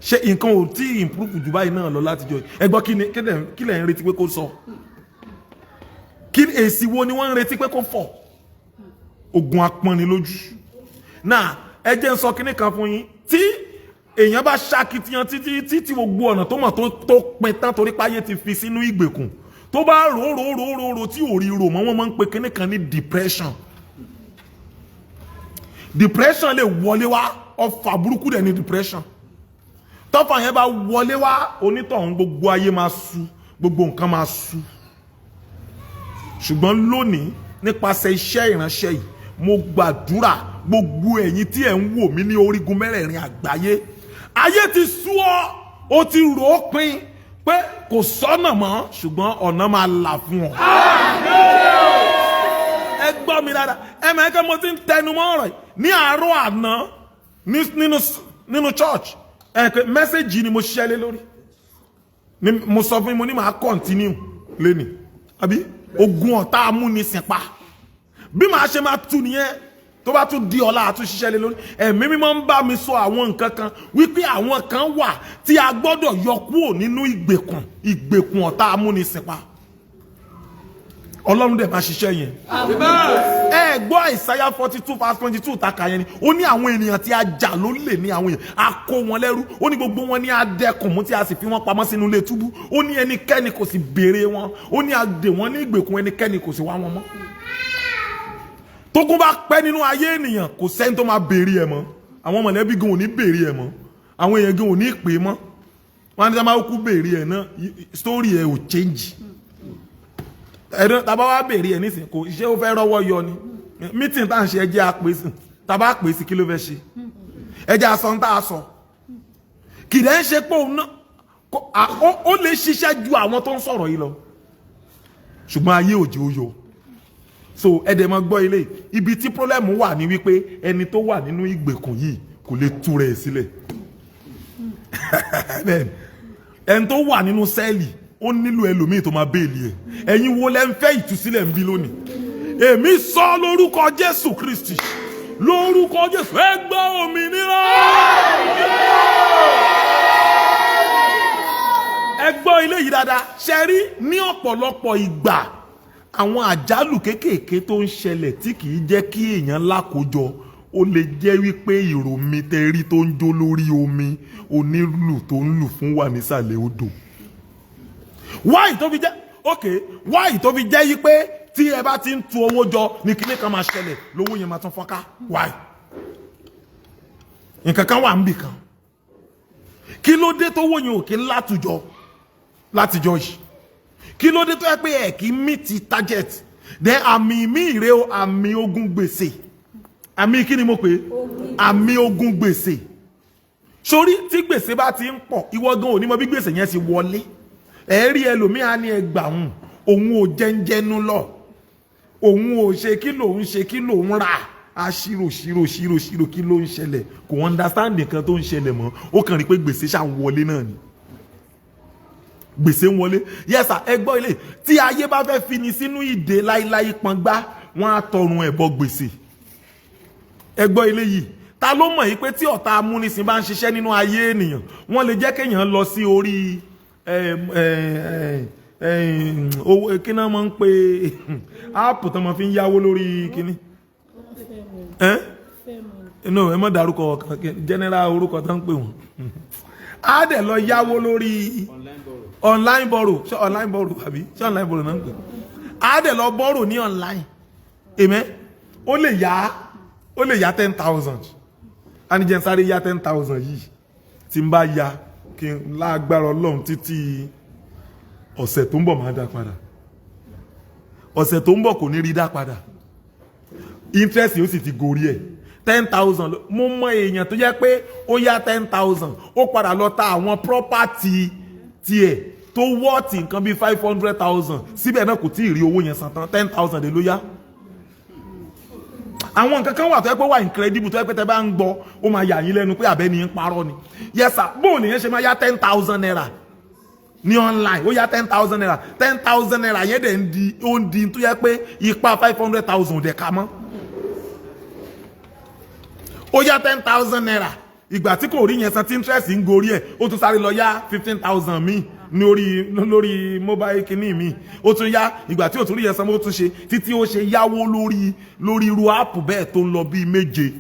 Ṣé nǹkan ò tí ì improve jù báyìí náà lọ látijọ́ yìí? Ẹ gbọ́, kí ni kí lẹ̀ ń retí pé kó sọ? Kí èsì wo ni wọ́n ń retí pé kó fọ̀? Ogun apọ́nni lójú náà. Ẹ jẹ́ ń sọ kíní kan fún yín: tí èèyàn bá ṣakitiyan títí títí, gbogbo ọ̀nà tó mọ̀ tó pin tán, torí páyé ti fi sínú ìgbèkùn, tó bá rò rò rò rò rò tí ò rí rò mọ́, wọ́n máa ń pe kíní kan ní depression. Depression lè wọlé wá. Ọfà burúkú dẹ̀ ní depression. Tọ́fà yẹn bá wọlé wá onítọ̀hún, gbogbo ayé máa sú, gbogbo nǹkan máa sú. Ṣùgbọ́n lónìí, nípasẹ̀ iṣẹ́ ìránṣẹ́ yìí, mo gbàdúrà, gbogbo ẹ̀yin tí ẹ̀ ń wò mí ní orígun mẹ́rẹ̀ẹ̀rin àgbáyé, ayé ti sú ọ, ó ti rò ó pin pé kò sọ́nà mọ́, ṣùgbọ́n ọ̀nà máa là fún ọ. Ẹ gbọ́ mi dáadáa. Ẹ máa ń kẹ́ mo ti ń tẹnu mọ́ ọ̀rọ̀ yìí ní àárọ̀ àná nínú church. Ẹ pé message ni mo ṣiṣẹ́ lé lórí ni mo sọ fún yín, mo ní màá continue lẹ́nìí, àbí ogun ọ̀tá amúnisìn pa, bí màá ṣe máa tu nìyẹn. Tó bá tún di ọ̀la, àtúnṣiṣẹ́ lé lórí. Ẹ̀mí Mímọ́ ń bá mi sọ àwọn nǹkan kan wípé àwọn kan wà tí a gbọ́dọ̀ yọ kúrò nínú ìgbèkùn ọ̀tá amúnisìn pa. Ọlọ́run dẹ̀ máa ṣiṣẹ́ yẹn. Ẹ gbọ́ Àìsáyà 42 verse 22 taka yẹn ni ó ní àwọn ènìyàn tí a jà lólè ní àwọn èèyàn, a kó wọn lẹ́rú. Ó ní gbogbo wọn ní a dẹkùn mú, tí a sì fi wọn pamọ́ sínú ilé túbú. Ó ní ẹnikẹ́ni kò sì béèrè wọn. Ó ní a dè wọ́n ní ìgbèkùn, ẹnikẹ́ni kò sì wá wọn mọ́. Tógun bá pẹ́ nínú ayé ènìyàn, kò sẹ́ni tó máa béèrè ẹ̀ mọ́. Àwọn mọ̀lẹ́bí gan ò ní béèrè ẹ̀ mọ́, àwọn èèyàn gan ò ní pè é mọ́. Wọ́n á ní sábà kú béèrè ẹ̀ náà, story ẹ̀ ò change. Ẹ̀dùn tàbá wá béèrè ẹ̀ nísìnyí, kò ṣé ó fẹ́ rọ́wọ́ yọ ni? Meeting tá à ń ṣe, ẹjẹ́ àpè sí. Tàbá pè sí, kí ló fẹ́ ṣe? Ẹjẹ́ aṣọ ń tá a sọ kìdẹ́ ń ṣe pé òun náà ó lè ṣiṣẹ́ ju àwọn tó ń sọ̀rọ̀ yìí lọ, ṣùgbọ́n ayé òjò ó yọ. So ẹ̀dẹ̀ máa gbọ́ ilé. Ibi tí problem wà ní wípé ẹni tó wà nínú ìgbèkùn yìí kò lè tú rẹ̀ sílẹ̀. Bẹ́ẹ̀ni, ẹni tó wà nínú cell, ó nílò ẹlòmíì tó máa bail ẹ̀. Ẹ̀yin wo lẹ́ ń fẹ́ ìtúsílẹ̀ ń bí lónìí? Èmi sọ lórúkọ Jésù Kristi, lórúkọ Jésù, ẹ gbọ́ òmìnira. Ẹ gbọ́ ilé yìí dáadáa. Ṣe rí, ní ọ̀pọ̀lọpọ̀ ìgbà, àwọn àjálù kéékèèké tó ń ṣẹlẹ̀ tí kì í jẹ́ kí èèyàn lákòójọ, ó lè jẹ́ wípé ìròmí tẹ́rí tó ń jó lórí omi, onílù tó ń lù fún wà nísàlẹ̀ odò. Why tó fi jẹ́, ok, why tó fi jẹ́ yí pé tí ẹ bá ti ń tu owó jọ ní kíní kan máa ṣẹlẹ̀, lówó yẹn máa tún fọ́nká? Why? Nǹkan kan wà níbì kan. Kí ló dé tó wó yẹn ò kí ń látùjọ látijọ́ yìí? Kí ló dé tó yẹ pé ẹ kì í meet target? Then àmì mi ìrè o, àmì ogun gbèsè. Àmì kí ni mo pè é? Àmì ogun gbèsè. Sórí tí gbèsè bá ti ń pọ̀, ìwọ gan ò ní mọ bí gbèsè yẹn ti wọlé. Ẹ rí ẹlòmíà ní ẹgbàá òun ò jẹ́njẹ́nu lọ. Òun ò ṣe kí lòun ṣe, kí lòun rà á, ṣírò ṣírò ṣírò ṣírò, kí ló ń ṣẹlẹ̀? Kò understand nǹkan tó ń ṣẹlẹ̀ mọ́. Ó kàn rí pé gbèsè ṣà ń wọlé náà ni, gbèsè ń wọlé. Yes sir, ẹ gbọ́ ilé tí ayé bá fẹ́ fi ni sínú ìdè láíláí pọ́ngbá, wọ́n á tọrùn ẹ̀bọ gbèsè. Ẹ gbọ́ ilé yìí, ta ló mọ̀ yìí pé tí ọ̀tá amúnisìn bá ń ṣiṣẹ́ nínú ayé ènìyàn, wọ́n lè jẹ́ kéèyàn lọ sí orí owó, kí náà máa ń pe app tó máa fi ń yáwó lórí kíní ẹ? No, ẹ má dárúkọ kan, general orúkọ tó ń pè wọ́n. Á dẹ̀ lọ yáwó lórí online borrow. Ṣé online borrow àbí ṣé online borrow náà ń pè? Á dẹ̀ lọ borrow ní online. Amen. Ó lè yá 10,000. Anijẹ́ sáré yá 10,000 yìí, tí n bá ya, kí n lágbára Ọlọ́run, títí ọ̀sẹ̀ tó ń bọ̀ máa dá padà. Ọ̀sẹ̀ tó ń bọ̀, kò ní rí dá padà, interest yóò sì ti gorí ẹ̀. 10,000. Mo mọ èèyàn tó jẹ́ pé ó yá 10,000, ó padà lọ ta àwọn property tiẹ̀ tó worth nǹkan bíi 500,000. Síbẹ̀ náà, kò tí ì rí owó yẹn san tán. 10,000 ló yá. Àwọn nǹkan kan wà tó yẹ pé wà incredible, tó yẹ pé tẹ bá ń gbọ́, ó máa yà yín lẹ́nu pé àbẹ́ni ń parọ́ ni. Yes sir, bóun nìyẹn ṣe máa yá ₦10,000 ní online? Ó yá ₦10,000, ₦10,000 yẹn dẹ̀ ń di, ó ń di tó yẹ pé ipa 500,000 ò dẹ̀ ka mọ́. Ó yá ₦10,000, ìgbà tí kò rí yẹn san, tí interest ń gorí ẹ̀, ó tún sáré lọ yá 15,000 míì ní orí lórí mobile kìíní mi. Ó tún yá, ìgbà tí ò tún rí yẹn san, ó tún ṣe títí ó ṣe yáwó lórí irú app bẹ́ẹ̀ tó ń lọ bíi méje.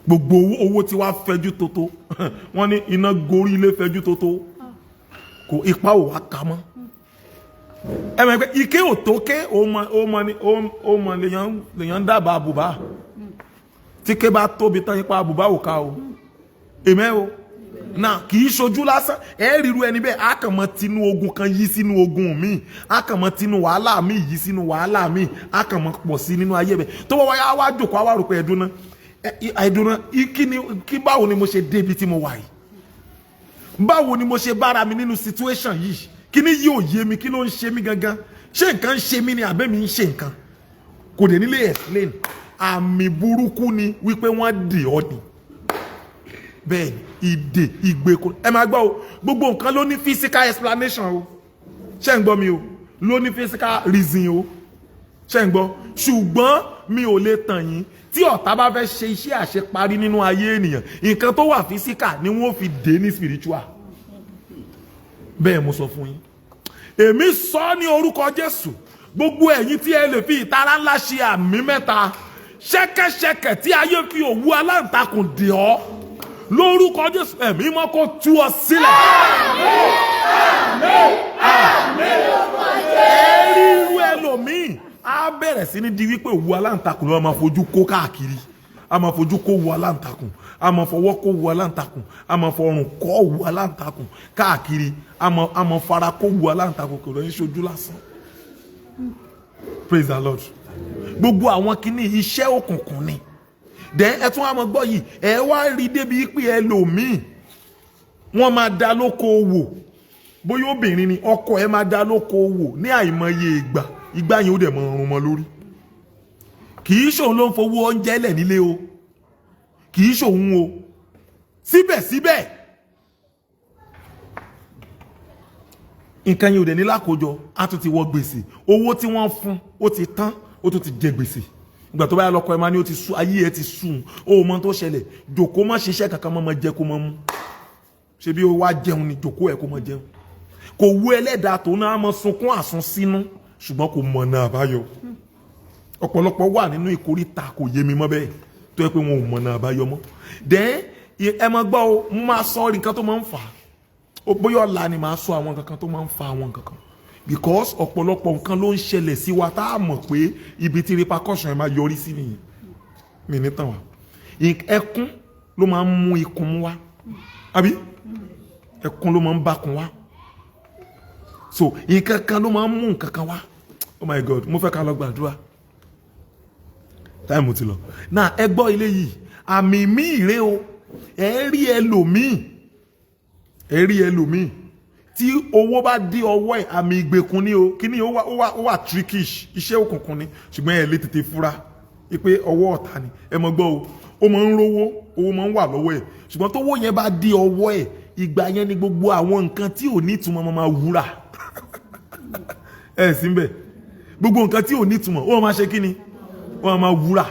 Gbogbo owó tí wàá fẹjú tótó, wọ́n ní iná gorí ilé fẹjú tótó, kò ipa ò wá ka mọ́. Ẹ mọ̀ pé ike ò tó ké, ó mọ ó mọ ni ó mọ lèyàn ń dábàá àbùbá. Tí ké bá tóbi tán, ipa àbùbá ò ká o. Èmẹ́ o náà kì í ṣojú lásán. Ẹ ríru ẹni bẹ́ẹ̀, á kàn mọ́ tinú ogun kan yí sínú ogun míì, á kàn mọ́ tinú wàhálà míì yí sínú wàhálà míì, á kàn mọ́ pọ̀ sí nínú ayé bẹ́ẹ̀. Tó bá wáyé, á wá jòkó, á wá rò pé ẹ̀dùn náà, ẹ̀dùn náà, kí ni kí, báwo ni mo ṣe débi tí mo wà yìí? Báwo ni mo ṣe bára mi nínú situation yìí? Kí ni yóò yé mi? Kí ló ń ṣe mí gangan? Ṣé nǹkan ń ṣe mí ni, àbẹ́ mi ń ṣe nǹkan? Kò dé nílé explain. Àmì burúkú ni wípé wọ́n dì ọ́ ni. Bẹ́ẹ̀ ni, ìdè, ìgbèkùn. Ẹ máa gbọ́ o, gbogbo nǹkan ló ní physical explanation o. Ṣé ń gbọ́ mi o? Ló ní physical reason o. Ṣé ń gbọ́? Ṣùgbọ́n mi ò lè tàn yín, tí ọ̀tá bá fẹ́ ṣe iṣẹ́ àṣeparí nínú ayé ènìyàn, nǹkan tó wà physical ni wọ́n fi dé ní spiritual. Bẹ́ẹ̀ mo sọ fún yín. Èmi sọ ní orúkọ Jésù, gbogbo ẹ̀yin tí ẹ lè fi ìtara ńlá ṣe àmì mẹ́ta, ṣẹ́kẹ́ṣẹkẹ̀ tí ayé fi òwú aláǹtakùn dè ọ́, lórúkọ Jésù, ẹ̀mí mọ́ kó tú ọ sílẹ̀. Ẹ rí irú ẹlòmíì, á bẹ̀rẹ̀ sí ní di wípé òwú aláǹtakùn ló máa fojú kó káàkiri. A máa fojú kó òwú aláǹtakùn, a máa fọwọ́ kó òwú aláǹtakùn, a máa fọrùn kọ́ òwú aláǹtakùn káàkiri, a máa fara kó òwú aláǹtakùn. Kò lóyún ṣojú lásán. Praise the Lord. Gbogbo àwọn kinní iṣẹ́ òkùnkùn ni. Then ẹ tún wá mọ gbọ́ yìí, ẹ wá rí débi pé ẹlòmíì, wọ́n máa dá lóko òwò. Bóyá obìnrin ni, ọkọ ẹ máa dá lóko òwò ní àìmọye ìgbà. Ìgbà yẹn, ó dẹ̀ mọ ọrùn mọ́ lórí. Kì í ṣòun ló ń fowó oúnjẹ lẹ̀ nílé o, kì í ṣòun o. Síbẹ̀síbẹ̀, nǹkan yẹn ò dẹ̀ ní lákòójọ. Á tún ti wọ gbèsè. Owó tí wọ́n fún ó ti tán, ó tún ti jẹ gbèsè. Ìgbà tó bá yà, lọ́kọ ẹ máa ní ó ti sú, ayé ẹ ti sú. Ó mọ tó ṣẹlẹ̀, jòkó, má ṣiṣẹ́ kankan mọ́, máa jẹ kó mọ́ mú. Ṣe bí ó wá jẹun ni, jòkó ẹ kó mọ́ jẹun. Kò wú ẹlẹ́dàá tó náà, mọ́ sunkún àsun sínú, ṣùgbọ́n kò mọ̀nà àbáyọ. Ọ̀pọ̀lọpọ̀ wà nínú ìkóríta kò yé mi mọ́ bẹ́ẹ̀, tó yẹ pé wọn ò mọ̀nà àbáyọ mọ́. Then ẹ máa gbọ́ o, mo máa sọ nǹkan tó máa ń fà á. Bóyá ọ̀la ni màá sọ àwọn nǹkan kan tó máa ń fa àwọn nǹkan kan, because ọ̀pọ̀lọpọ̀ nǹkan ló ń ṣẹlẹ̀ sí wa tá a mọ̀ pé ibi tí repercussion ẹ̀ máa yọrí sí nìyẹn. Mi ní tàn wá, ẹkún ló máa ń mú ikùn mú wá, àbí ẹkún ló máa ń bákun wá. So nǹkan kan ló máa ń mú nǹkan kan wá. Oh my God, mo fẹ́ ká lọ gbàdúrà, time ti lọ. Náà ẹ gbọ́ ilé yìí, àmì míì rèé o. Ẹ rí ẹlòmíì, ẹ rí ẹlòmíì Tí owó bá dé ọwọ́ ẹ̀, àmì ìgbèkùn ni o. Kíní ó wà trickish, iṣẹ́ òkùnkùn ni, ṣùgbọ́n ẹ̀ lè tètè fura pé ọwọ́ ọ̀tá ni. Ẹ mọ̀ gbọ́ o, ó máa ń rówó, owó máa ń wà lọ́wọ́ ẹ̀, ṣùgbọ́n tówó yẹn bá dé ọwọ́ ẹ̀, ìgbà yẹn ni gbogbo àwọn nǹkan tí ò ní ìtumọ̀ máa wúrà ẹ̀ sí bẹ́ẹ̀. Gbogbo nǹkan tí ò ní ìtumọ̀, ó máa ṣe kí ni? Wọ́n máa wúrà,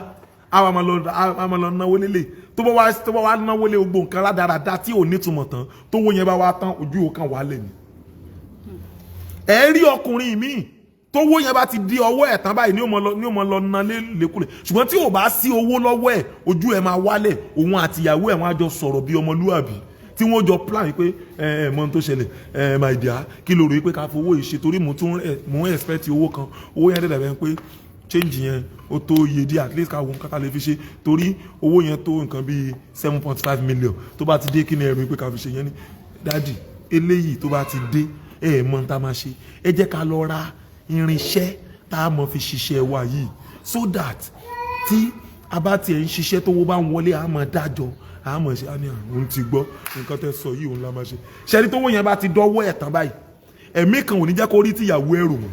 a máa lọ náwó lélẹ̀. Tó bá wá náwó lé gbogbo nǹkan rádaràda tí ò ní ìtumọ̀ tán, tówó yẹn bá wá tán, ojú ò kàn wálẹ̀ ni. Ẹ rí ọkùnrin míì, tówó yẹn bá ti di ọwọ́ ẹ̀ tán báyìí, ní ó mọ lọ ná lékulè. Ṣùgbọ́n tí ò bá sí owó lọ́wọ́ ẹ̀, ojú ẹ̀ máa wálẹ̀. Òun àti ìyàwó ẹ̀, wọ́n á jọ sọ̀rọ̀ bí ọmọlúàbí, tí wọ́n jọ plan pé ẹ ẹ mọ ohun tó ṣẹlẹ̀, ẹ my dear, kí ló rò pé ká fowó yìí ṣe? Torí mo tún ẹ mo ń expect owó kan, owó yẹn dẹ̀ dàbẹ̀ pé change yẹn ó tó iye díẹ̀. At least ká wo nǹkan ká lè fi ṣe, torí owó yẹn tó nǹkan bíi 7.5 million. Tó bá ti dé, kí ni ẹrù pé ká fi ṣe yẹn? Ni daddy, eléyìí tó bá ti dé, ẹ ẹ mọ ohun tá a máa ṣe, ẹ jẹ́ ká lọ ra irinṣẹ́ tá a mọ̀ fi ṣiṣẹ́ wa yìí, so that tí a bá tiẹ̀ ń ṣiṣẹ́, tówó bá ń wọlé, a máa dájọ́, a máa ṣe. Á ní àwọn ti gbọ́ nǹkan tẹ́ sọ yìí, òun la máa ṣe. Ṣẹ́ni tówó yẹn bá ti dọ́wọ́ ẹ̀ tán báyìí, ẹ̀mí kan ò ní jẹ́ kó rí tíyàwó ẹ̀ rò mọ́.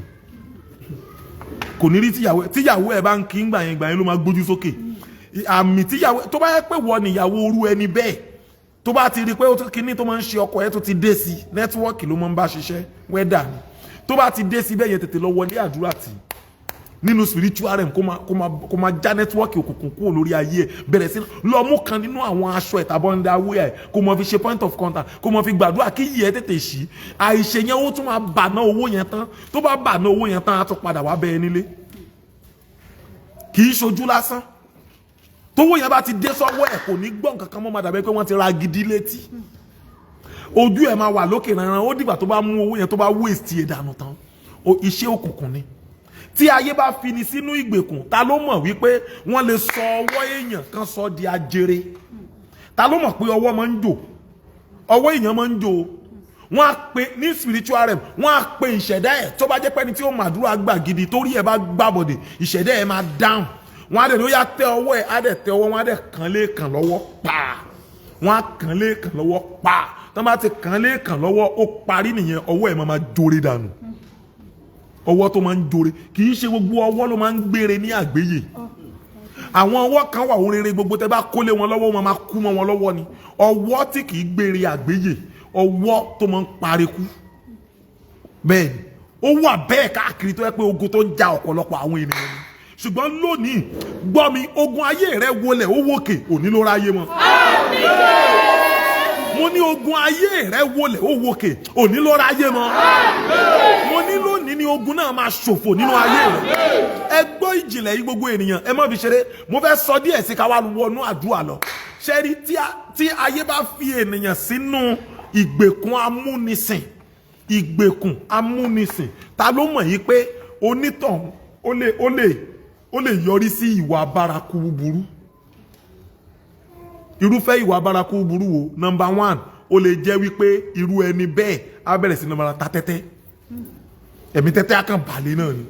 Kò ní rí tíyàwó. Tíyàwó ẹ̀ bá ń kí ngbà yẹn, gbà yẹn ló máa gbójú sókè. Àmì tíyàwó tó bá yẹ pé wọ́n níyàwó orú ẹni bẹ́ẹ̀, tó bá ti rí pé kíní tó máa ń ṣe ọkọ ẹ̀ tó ti dé sí, network ló máa ń bá ṣiṣẹ́, wẹ́dà ni. Tó bá ti dé sí bẹ́ẹ̀ yẹn, tètè lọ wọlé àdúrà tì nínú spiritual realm, kó máa já network òkùnkùn kúrò lórí ayé ẹ̀. Bẹ̀rẹ̀ sí lọ mú kan nínú àwọn aṣọ ẹ̀ tàbọ̀ ń dáwó ẹ̀, kó mọ fi ṣe point of contact, kó mọ fi gbàdúrà kí yìí ẹ̀ tètè ṣí. Àìṣe yẹn, ó tún máa bà ná owó yẹn tán. Tó bá bà ná owó yẹn tán, á tún padà wá bẹ́ẹ̀ nílé. Kì í ṣojú lásán. Tówó yẹn bá ti dé sọ́wọ́ ẹ̀, kò ní gbọ́ nǹkan kan mọ́, máa dàbẹ́ pé wọ́n ti ra gidi létí. Ojú ẹ̀ máa wà lókè ránran. Ó dìgbà tó bá mú owó yẹn, tó bá waste ẹ̀ dànù tán. Iṣẹ́ òkùnkùn ni. Tí ayé bá fini sínú ìgbèkùn, ta ló mọ̀ wípé wọ́n lè sọ ọwọ́ èèyàn kan sọ di ajere? Ta ló mọ̀ pé ọwọ́ máa ń jò? Ọwọ́ èèyàn máa ń jò. Wọ́n á pe ní spiritual realm, wọ́n á pe ìṣẹ̀dá ẹ̀. Tó bá jẹ́ pẹ́ni tí ó màdúrà gbà gidi, torí ẹ̀ bá gbàbọ̀dẹ̀, ìṣẹ̀dá ẹ̀ máa dáhùn. Wọ́n á dẹ̀ ní ó yá, tẹ ọwọ́ ẹ̀. Á dẹ̀ tẹ ọwọ́, wọ́n á dẹ̀ kàn lé kàn lọ́wọ́ pa. Wọ́n á kàn lé kàn lọ́wọ́ pa. Tó bá ti kàn lé kàn lọ́wọ́, ó parí nìyẹn. Ọwọ́ ẹ̀ máa jóre dànù. Ọwọ́ tó máa ń jóre, kì í ṣe gbogbo ọwọ́ ló máa ń gbére ní àgbéyè. Àwọn ọwọ́ kan wà, òun rere gbogbo tẹ́ bá kólé wọn lọ́wọ́, wọn máa kú mọ́ wọn lọ́wọ́ ni. Ọwọ́ tí kì í gbére àgbéyè, ọwọ́ tó máa ń parí kú. Bẹ́ẹ̀ ni ó wà bẹ́ẹ̀ káàkiri, tó yẹ pé ogun tó ń ja ọ̀pọ̀lọpọ̀ àwọn ènìyàn ni. Ṣùgbọ́n lónìí, gbọ́ mi, ogun ayé rẹ wọlé, ó wòkè, òní ló ráyé mọ́. Mo ní ogun ayé rẹ wọlé, ó wòkè, òní ló ráyé mọ́. Mo ní lónìí ni ogun náà máa ṣòfò nínú ayé rẹ. Ẹ gbọ́ ìjìnlẹ̀ yìí, gbogbo ènìyàn, ẹ má fi ṣeré. Mo fẹ́ sọ díẹ̀ sí ká wá wọnú àdúrà lọ. Ṣẹ́rí, tí ayé bá fi ènìyàn sínú ìgbèkùn amúnisìn, ìgbèkùn amúnisìn, ta ló mọ̀ yìí pé onítọ̀hún ó lè yọrí sí ìwà bárakú búburú? Irúfẹ́ ìwà bárakú búburú wo? Number one, ó lè jẹ́ wípé irú ẹni bẹ́ẹ̀ á bẹ̀rẹ̀ sí ní máa ta tẹ́tẹ́. Ẹ̀mí tẹ́tẹ́ á kàn balẹ̀ náà ni.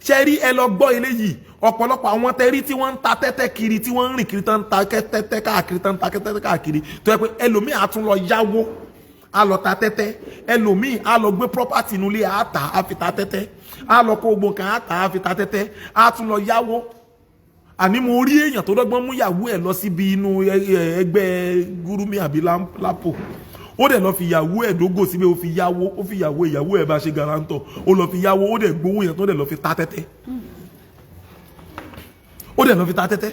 Ṣe rí, ẹ lọ gbọ́ eléyìí, ọ̀pọ̀lọpọ̀ àwọn tẹ́rí tí wọ́n ń ta tẹ́tẹ́ kiri, tí wọ́n ń rìn kiri, tán ń ta tẹ́tẹ́ káàkiri, tán ń ta tẹ́tẹ́ káàkiri, tó yẹ pé ẹlòmíì á tún lọ yáwó, á lọ ta tẹ́tẹ́. Ẹlòmíì á lọ gbé property inú ilé, á tà á fi ta tẹ́tẹ́. Á lọ kó gbogbo nǹkan, á tà á fi ta tẹ́tẹ́. Á tún lọ yáwó. Àní mo rí èèyàn tó dọ́gbọ́n mú ìyàwó ẹ̀ lọ síbi inú ẹgbẹ́ gúrúmì àbí lápò. Ó dẹ̀ lọ fi ìyàwó ẹ̀ dógò síbẹ̀. Ó fi yáwó, ó fi ìyàwó ẹ̀ bá ṣe guarantor, ó lọ fi yáwó. Ó dẹ̀ gbowó yẹn tó dẹ̀ lọ fi ta tẹ́tẹ́. Ó dẹ̀ lọ fi ta tẹ́tẹ́.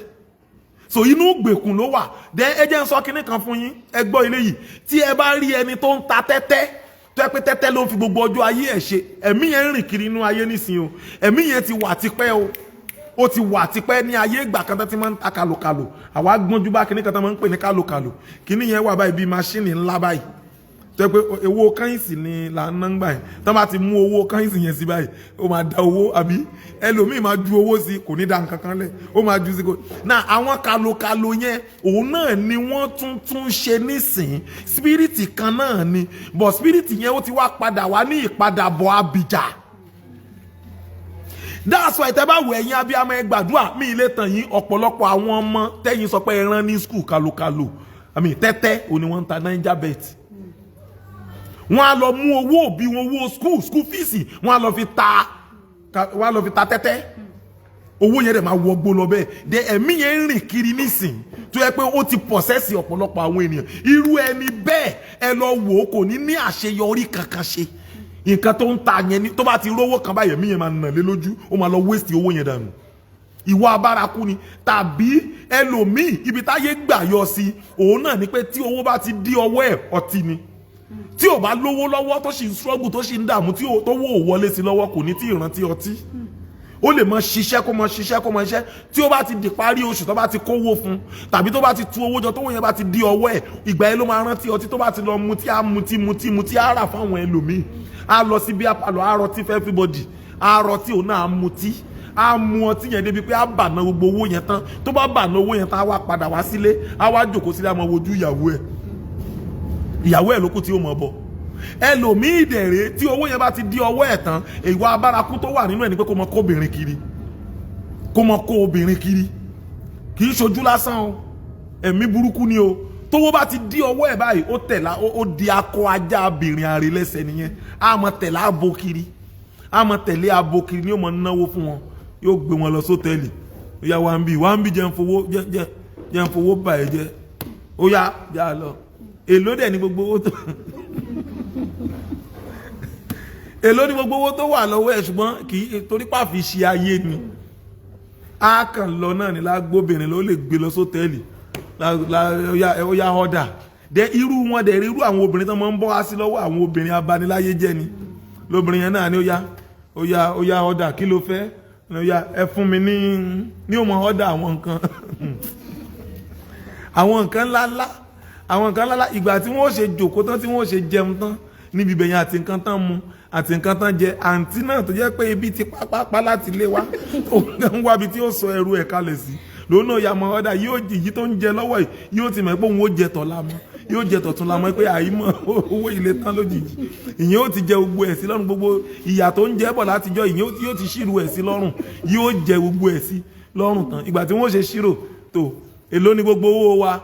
So inú gbèkùn ló wà. Dẹ ẹ jẹ́ ń sọ kinní kan fún yín. Ẹ gbọ́ eléyìí, tí ẹ bá rí ẹni tó ń ta tẹ́tẹ́, tó yẹ pé tẹ́tẹ́ ló ń fi gbogbo ọjọ́ ayé ẹ̀ ṣe, ẹ̀mí yẹn ń rìn kiri inú ayé nísìnyí o. Ẹ̀mí yẹn ti wà tipẹ́ o. Ó ti wà tipẹ́ ní ayé ìgbà kan tó ti máa ń ta kàlòkàlò. Àwa gbọ́njú bá kinní kan tó máa ń pè ní kàlòkàlò. Kinní yẹn wà báyìí bíi machine ńlá báyìí, tó yẹ pé owó coins ni là ń ná gbà yẹn. Tó bá ti mú owó coins yẹn sí báyìí, ó máa da owó, àbí ẹlòmíì máa ju owó sí, kò ní da nǹkan kan lẹ̀, ó máa ju sí kò. Náà àwọn kàlòkàlò yẹn, òun náà ni wọ́n tún tún ṣe nísìn. Spirit kan náà ni, but spirit yẹn, ó ti wá padà wá ní ìpadàbọ̀ abìjà. That's why tẹ́ bá wọ, ẹ̀yin abiyamọ, ẹ gbàdúrà. Mi ilé tàn yín, ọ̀pọ̀lọpọ̀ àwọn ọmọ tẹ́yin sọ pé ẹran ní school, kàlòkàlò àmì tẹ́tẹ́ òní wọ́n ń ta, Naija Bet. Wọ́n á lọ mú owó òbí wọn, owó school fees, wọ́n á lọ fi ta tẹ́tẹ́. Owó yẹn dẹ̀ máa wọgbó lọ bẹ́ẹ̀. Dẹ ẹ̀mí yẹn ń rìn kiri nísìn tó yẹ pé ó ti possess ọ̀pọ̀lọpọ̀ àwọn ènìyàn. Irú ẹni bẹ́ẹ̀, ẹ lọ wò ó, kò ní ní àṣeyọrí kankan ṣe. Nǹkan tó ń ta yẹn ni, tó bá ti rówó kan báyẹn, ẹ̀mí yẹn máa nà lé lójú, ó máa lọ waste owó yẹn dànù. Ìwà abárakú ni. Tàbí ẹlòmíì, ibi táyé gbà yọ sí òun náà ni pé tí owó bá ti dí ọwọ́ ẹ̀, ọtí ni. Tí ò bá lówó lọ́wọ́, tó sì ń struggle, tó sì ń dààmú, tí tó wò ó wọlé sí lọ́wọ́, kò ní tí ì rántí ọtí. Ó lè mọ ṣiṣẹ́, kó mọ ṣiṣẹ́, kó mọ ṣiṣẹ́. Tí ó bá ti di parí oṣù, tó bá ti kówó fún tàbí tó bá ti tu owó jọ, tówó yẹn bá ti di ọwọ́ ẹ̀, ìgbà yẹn ló máa rántí ọtí. Tó bá ti lọ mutí, á mutí, mutí, mutí, á rà fáwọn ẹlòmíì, á lọ sí beer parlour, á rọtí fún everybody, á rọtí, òun náà á mutí, á mu ọtí yẹn débi pé á bàná gbogbo owó yẹn tán. Tó bá bàná owó yẹn tán, á wá padà wá sílé, á wá jòkó sílé, á máa wojú ìyàwó ẹ̀. Ìyàwó ẹ̀ lókù tí ó mọ̀ bọ̀. Ẹlòmíì dẹ̀rẹ̀, tí owó yẹn bá ti di ọwọ́ ẹ̀ tán, ìwà abárakú tó wà nínú ẹ̀ ni pé kó mọ kó obìnrin kiri, kó mọ kó obìnrin kiri. Kì í ṣojú lásán o, ẹ̀mí burúkú ni o. Tówó bá ti di ọwọ́ ẹ̀ báyìí, ó tẹ̀lá, ó di akọ ajá abìnrin àrè lẹ́sẹ̀ nìyẹn. Á mọ tẹ̀lé abo kiri, á mọ tẹ̀lé abo kiri ni, ó mọ náwó fún wọn, yóò gbé wọn lọ sótẹ́ẹ̀lì. Ó yá, wá ń bì, wá ń bì, jẹ́ ń fowó jẹ́ jẹ́ ń fowó bà ẹ́ jẹ́. Ó yá, já lọ. Èló dẹ̀ ní gbogbo owó tó, èló ní gbogbo owó tó wà lọ́wọ́ ẹ̀? Ṣùgbọ́n kì í torí pàfi ṣe ayé ni, á kàn lọ náà ní lágbóbìnrin ló lè gbé lọ sótẹ́ẹ̀lì, ó yá, ọ̀dà dẹ. Irú wọn dẹ̀ rí, irú àwọn obìnrin tó máa ń bọ́ wá sí lọ́wọ́ àwọn obìnrin abaniláyé jẹ́ ni. Lóbìnrin yẹn náà ni, ó yá, ó yá, ó yá, ọ̀dà, kí ló fẹ́? Ó yá, ẹ fún mi ní ó mọ ọ̀dà àwọn nǹkan, àwọn nǹkan ńláńlá, àwọn nǹkan ńláńlá. Ìgbà tí wọ́n ṣe jòkó tán, tí wọ́n ṣe jẹun tán níbi ibẹ̀yẹn, àti nǹkan tán mu àti nǹkan tán jẹ, àǹtí náà tó jẹ́ pé ibi ti pápápá láti lé wa, òun náà ń wábi tí ó sọ ẹrù ẹ̀ kalẹ̀ sí lòun náà ya mọ ọ̀dà. Yóò èyí tó ń jẹ lọ́wọ́ yìí, yóò ti mọ̀ pé òun ó jẹ tọ̀la mọ́, yóò jẹ tọ̀tún la mọ́, pé àìmọ̀ owó ilé tán lójijì. Ìyẹn ó ti jẹ gbogbo ẹ̀ sí lọ́rùn. Gbogbo ìyà tó ń jẹ bọ̀ látijọ́, ìyẹn yóò ti ṣírò ẹ̀ sí lọ́rùn, yóò jẹ gbogbo ẹ̀ sí lọ́rùn tán. Ìgbà tí wọ́n ṣe ṣírò tó, èló ni gbogbo owó wa?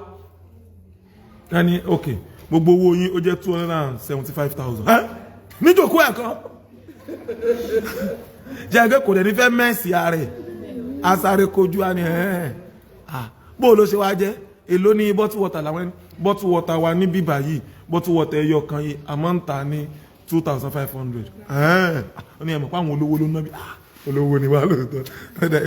Ká ní ok, gbogbo owó yín ó jẹ́ 275,000 níjòkó ẹ̀ kan jẹ́ ẹgbẹ́. Kò dẹ̀ ní fẹ́ mẹ́sì ara ẹ̀, asáré kojú á ní ẹ̀ bó ló ṣe wá jẹ́? Èló ní bottle water làwọn ẹni? Bottle water wa ní bíbà yìí, bottle water ẹyọ kan yìí, àmọ́ ń ta ní 2,500. Ó ní ẹ mọ̀ pé àwọn olówó ló ná bí olówó ni wà lóòótọ́. Ọ̀dà,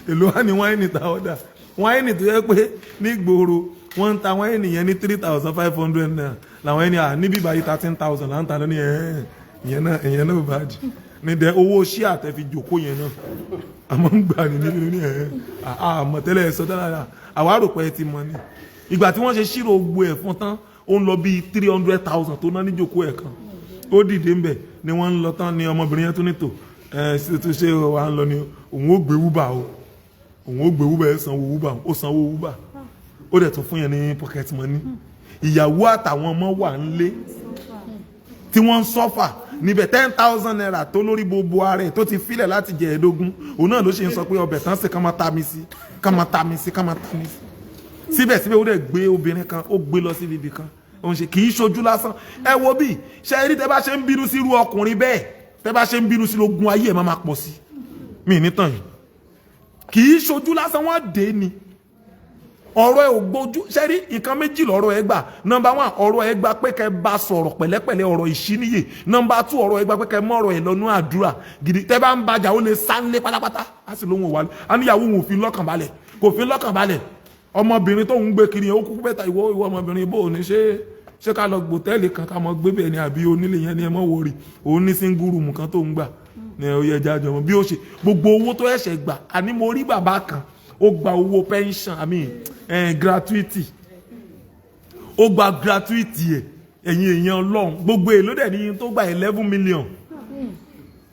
èló wá ní wáìnì tá ọ̀dà wáìnì tó yẹ pé ní gbòòrò wọ́n ń ta wáìnì yẹn ní ₦3,500 làwọn ẹni à ní bíbá yìí, 13,000 là ń ta lónìí. Ẹ̀ ìyẹn náà ò bá jì ní dẹ owó ṣí àtẹ̀fi jòkó yẹn náà, àmọ́ ń gbà ní níbi ní ẹ̀ àmọ́ tẹ́lẹ̀ ẹ̀ sọ tẹ́lẹ̀ náà, àwa rò pé ẹ ti mọ̀ ni. Ìgbà tí wọ́n ṣe ṣírò gbogbo ẹ̀ fún tán, ó ń lọ bíi 300,000 tó ná níjòkó ẹ̀ kan. Ó dìde ńbẹ̀ ni wọ́n ń lọ tán ni ọmọbìnrin yẹn tún ní tò ẹ ṣe tó ṣe wà ń lọ ni òun ó gbé Uber o, òun ó gbé Uber. Ẹ sanwó Uber, ó sanwó Uber, ó dẹ̀ tún fún yẹn ní pocket money. Ìyàwó àtàwọn ọmọ wà ń lé tí wọ́n ń suffer níbẹ̀. ₦10,000 tó lórí gbogbo ara ẹ̀ tó ti filẹ̀ láti jẹ ẹ̀ẹ́dógún, òun náà ló ṣe ń sọ pé ọbẹ̀ tán sí, ká máa ta mi sí, ká máa ta mi sí, ká máa ta mi sí. Síbẹ̀síbẹ̀, ó dẹ̀ gbé obìnrin kan, ó gbé lọ sí ibi kan. Ó ń ṣe, kì í ṣojú lásán. Ẹ wo bí ṣe rí, tẹ bá ṣe ń bínú sí irú ọkùnrin bẹ́ẹ̀, tẹ bá ṣe ń bínú sí, lógun ayé ẹ̀ máa máa pọ̀ sí mi nítàn yìí. Kì í ṣojú lásán, wọ́n dé ni. Ọ̀rọ̀ ẹ̀ ò gbójú. Ṣe rí nǹkan méjì lọ́rọ̀ ẹ gbà. Number one, ọ̀rọ̀ ẹ gbà pé kẹ́ bá sọ̀rọ̀ pẹ̀lẹ́pẹ̀lẹ́, ọ̀rọ̀ ìṣíníyè. Number two, ọ̀rọ̀ ẹ gbà pé kẹ́ mọ̀rọ̀ ẹ lọ́nú àdúrà gidi. Tẹ́ bá ń bàjá, ó lè sánlé pátápátá, á sì lóhùn wà á níyàwó òun ò fi lọ́kàn balẹ̀, kò fi lọ́kàn balẹ̀. Ọmọbìnrin tó ń gbé kiri yẹn, ó kúkú bẹ́ta. Ìwọ ọmọbìnrin, bó o ní ṣe ṣé ká lọ gbòtẹ́ẹ̀lì kan ká mọ gbé bẹ́ẹ̀ ni, àbí onílé yẹn ni? Ẹ mọ̀ wọ̀rì, òun ní single room kan tó ń gbà ní ó yẹ jájọ mọ bí ó ṣe gbogbo owó tó ẹ̀ṣẹ̀ gbà. Àní mo rí bàbá kan, ó gba owó pension, I mean gratuity, ó gba gratuity ẹ̀. Ẹ̀yin èèyàn Ọlọ́run, gbogbo èlò dẹ̀ ní tó gba, 11 million